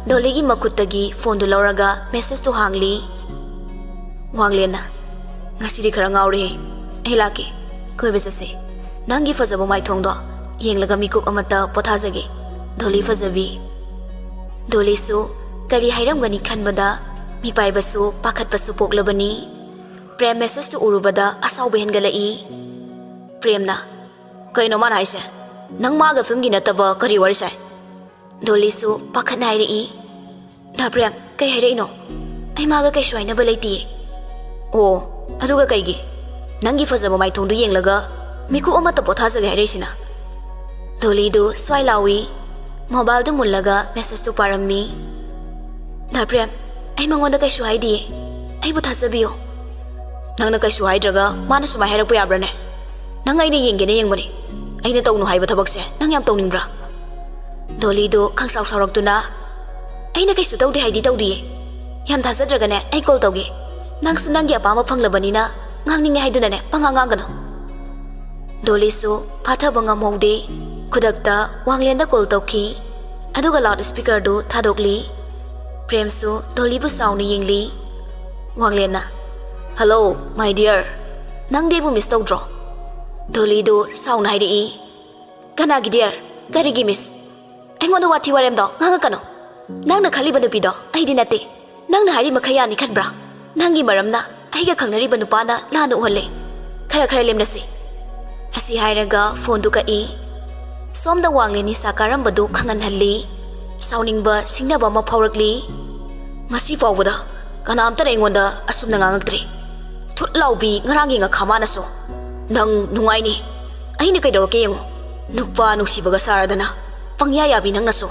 ꯗꯣꯂꯤꯒꯤ ꯃꯈꯨꯠꯇꯒꯤ ꯐꯣꯟꯗꯨ ꯂꯧꯔꯒ ꯃꯦꯁꯦꯖꯇꯨ ꯍꯥꯡꯂꯤ꯫ ꯋꯥꯡꯂꯦꯟꯅ, "ꯉꯁꯤꯗꯤ ꯈꯔ ꯉꯥꯎꯔꯦꯍꯦ꯫ ꯑꯩ ꯂꯥꯛꯀꯦ꯫ ꯀꯣꯏꯕ ꯆꯠꯁꯦ꯫ ꯅꯪꯒꯤ ꯐꯖꯕ ꯃꯥꯏꯊꯣꯡꯗꯣ ꯌꯦꯡꯂꯒ ꯃꯤꯀꯨꯞ ꯑꯃꯇ ꯄꯣꯊꯥꯖꯒꯦ꯫ ꯗꯣꯂꯤ ꯐꯖꯕꯤ꯫" ꯗꯣꯂꯤꯁꯨ ꯀꯔꯤ ꯍꯥꯏꯔꯝꯒꯅꯤ ꯈꯟꯕꯗ ꯃꯤꯄꯥꯏꯕꯁꯨ ꯄꯥꯈꯠꯄꯁꯨ ꯄꯣꯛꯂꯕꯅꯤ꯫ ꯄ꯭ꯔꯦꯝ ꯃꯦꯁꯦꯖꯇꯨ ꯎꯔꯨꯕꯗ ꯑꯁꯥꯎꯕ ꯍꯦꯟꯒꯠꯂꯛꯏ꯫ ꯄ꯭ꯔꯦꯝꯅ, "ꯀꯩꯅꯣ ꯃꯥꯅ ꯍꯥꯏꯁꯦ? ꯅꯪ ꯃꯥꯒ ꯐꯤꯂꯝꯒꯤ ꯅꯠꯇꯕ ꯀꯔꯤ ꯋꯥꯔꯤ ꯁꯥꯏ?" ꯗꯣꯂꯤꯁꯨ ꯄꯥꯈꯠꯅ ꯍꯥꯏꯔꯛꯏ, "ꯗꯥ ꯄ꯭ꯔꯦꯝ, ꯀꯩ ꯍꯥꯏꯔꯛꯏꯅꯣ? ꯑꯩ ꯃꯥꯒ ꯀꯩꯁꯨ ꯍꯥꯏꯅꯕ ꯂꯩꯇꯤꯌꯦ꯫" "ꯑꯣ, ꯑꯗꯨꯒ ꯀꯩꯒꯤ? ꯅꯪꯒꯤ ꯐꯖꯕ ꯃꯥꯏꯊꯣꯡꯗꯨ ꯌꯦꯡꯂꯒ ꯃꯤꯀꯨꯞ ꯑꯃꯠꯇ ꯄꯣꯊꯥꯖꯒꯦ ꯍꯥꯏꯔꯛꯏꯁꯤꯅ?" ꯗꯣꯂꯤꯗꯨ ꯁ꯭ꯋꯥꯏ ꯂꯥꯎꯏ꯫ ꯃꯣꯕꯥꯏꯜꯗꯨ ꯃꯨꯜꯂꯒ ꯃꯦꯁꯦꯖꯇꯨ ꯄꯥꯔꯝꯃꯤ꯫ "ꯗꯥ ꯄ꯭ꯔꯦꯝ, ꯑꯩ ꯃꯉꯣꯟꯗ ꯀꯩꯁꯨ ꯍꯥꯏꯗꯤꯌꯦ꯫ ꯑꯩꯕꯨ ꯊꯥꯖꯕꯤꯌꯣ꯫" "ꯅꯪꯅ ꯀꯩꯁꯨ ꯍꯥꯏꯗ꯭ꯔꯒ ꯃꯥꯅ ꯁꯨꯃꯥꯏ ꯍꯥꯏꯔꯛꯄ ꯌꯥꯕ꯭ꯔꯥꯅꯦ?" ꯅꯪ ꯑꯩꯅ ꯌꯦꯡꯒꯦꯅ ꯌꯦꯡꯕꯅꯤ꯫ ꯑꯩꯅ ꯇꯧꯅꯨ ꯍꯥꯏꯕ ꯊꯕꯛꯁꯦ ꯅꯪ ꯌꯥꯝ ꯇꯧꯅꯤꯡꯕ꯭ꯔꯥ? ꯗꯣꯂꯤꯗꯨ ꯈꯪꯁꯥꯎ ꯁꯥꯎꯔꯛꯇꯨꯅ, "ꯑꯩꯅ ꯀꯩꯁꯨ ꯇꯧꯗꯦ ꯍꯥꯏꯗꯤ ꯇꯧꯗꯤꯌꯦ꯫ ꯌꯥꯝ ꯊꯥꯖꯗ꯭ꯔꯒꯅꯦ ꯑꯩ ꯀꯣꯜ ꯇꯧꯒꯦ꯫ ꯅꯪꯁꯨ ꯅꯪꯒꯤ ꯑꯄꯥꯝꯕ ꯐꯪꯂꯕꯅꯤꯅ ꯉꯥꯡꯅꯤꯡꯉꯦ ꯍꯥꯏꯗꯨꯅꯅꯦ ꯄꯉꯥꯡ ꯉꯥꯡꯒꯅꯨ꯫" ꯗꯣꯂꯤꯁꯨ ꯐꯥꯊꯕ ꯉꯝꯍꯧꯗꯦ꯫ ꯈꯨꯗꯛꯇ ꯋꯥꯡꯂꯦꯟꯗ ꯀꯣꯜ ꯇꯧꯈꯤ꯫ ꯑꯗꯨꯒ ꯂꯥꯎꯗ ꯁ꯭ꯄꯤꯀꯔꯗꯨ ꯊꯥꯗꯣꯛꯂꯤ꯫ ꯄ꯭ꯔꯦꯝꯁꯨ ꯗꯣꯂꯤꯕꯨ ꯁꯥꯎꯅ ꯌꯦꯡꯂꯤ꯫ ꯋꯥꯡꯂꯦꯟꯅ, "ꯍꯜꯂꯣ, ꯃꯥꯏ ꯗꯤꯌꯔ꯫ ꯅꯪꯗꯤ ꯑꯩꯕꯨ ꯃꯤꯁ ꯇꯧꯗ꯭ꯔꯣ?" ꯗꯣꯂꯤꯗꯨ ꯁꯥꯎꯅ ꯍꯥꯏꯔꯛꯏ꯫ "ꯀꯅꯥꯒꯤ ꯗꯤꯌꯔ? ꯀꯔꯤꯒꯤ ꯃꯤꯁ? ꯑꯩꯉꯣꯟꯗ ꯋꯥꯊꯤ ꯋꯥꯔꯦꯝꯗꯣ ꯉꯥꯡꯉꯛꯀꯅꯨ꯫ ꯅꯪꯅ ꯈꯜꯂꯤꯕ ꯅꯨꯄꯤꯗꯣ ꯑꯩꯗꯤ ꯅꯠꯇꯦ꯫ ꯅꯪꯅ ꯍꯥꯏꯔꯤ ꯃꯈꯩ ꯌꯥꯅꯤ ꯈꯟꯕ꯭ꯔꯥ? ꯅꯪꯒꯤ ꯃꯔꯝꯅ ꯑꯩꯒ ꯈꯪꯅꯔꯤꯕ ꯅꯨꯄꯥꯅ ꯂꯥꯟꯅ ꯎꯍꯜꯂꯦ꯫ ꯈꯔ ꯈꯔ ꯂꯦꯝꯅꯁꯤ꯫" ꯑꯁꯤ ꯍꯥꯏꯔꯒ ꯐꯣꯟꯗꯨ ꯀꯛꯏ꯫ ꯁꯣꯝꯗ ꯋꯥꯡꯂꯦꯟ ꯅꯤꯁꯥ ꯀꯥꯔꯝꯕꯗꯨ ꯈꯪꯍꯟꯍꯜꯂꯤ꯫ ꯁꯥꯎꯅꯤꯡꯕ ꯁꯤꯡꯅꯕ ꯑꯃ ꯐꯥꯎꯔꯛꯂꯤ꯫ "ꯉꯁꯤ ꯐꯥꯎꯕꯗ ꯀꯅꯥꯝꯇꯅ ꯑꯩꯉꯣꯟꯗ ꯑꯁꯨꯝꯅ ꯉꯥꯡꯉꯛꯇ꯭ꯔꯤ꯫ ꯊꯨꯠ ꯂꯥꯎꯕꯤ ꯉꯔꯥꯡꯒꯤ ꯉꯥꯈꯥꯃꯥꯅꯁꯨ꯫ ꯅꯪ ꯅꯨꯡꯉꯥꯏꯅꯤ꯫ ꯑꯩꯅ ꯀꯩꯗꯧꯔꯛꯀꯦ ꯌꯦꯡꯉꯨ꯫ ꯅꯨꯄꯥ ꯅꯨꯡꯁꯤꯕꯒ ꯁꯥꯔꯗꯅ꯫ ꯄꯪꯌꯥ ꯌꯥꯕꯤ ꯅꯪꯅꯁꯨ꯫"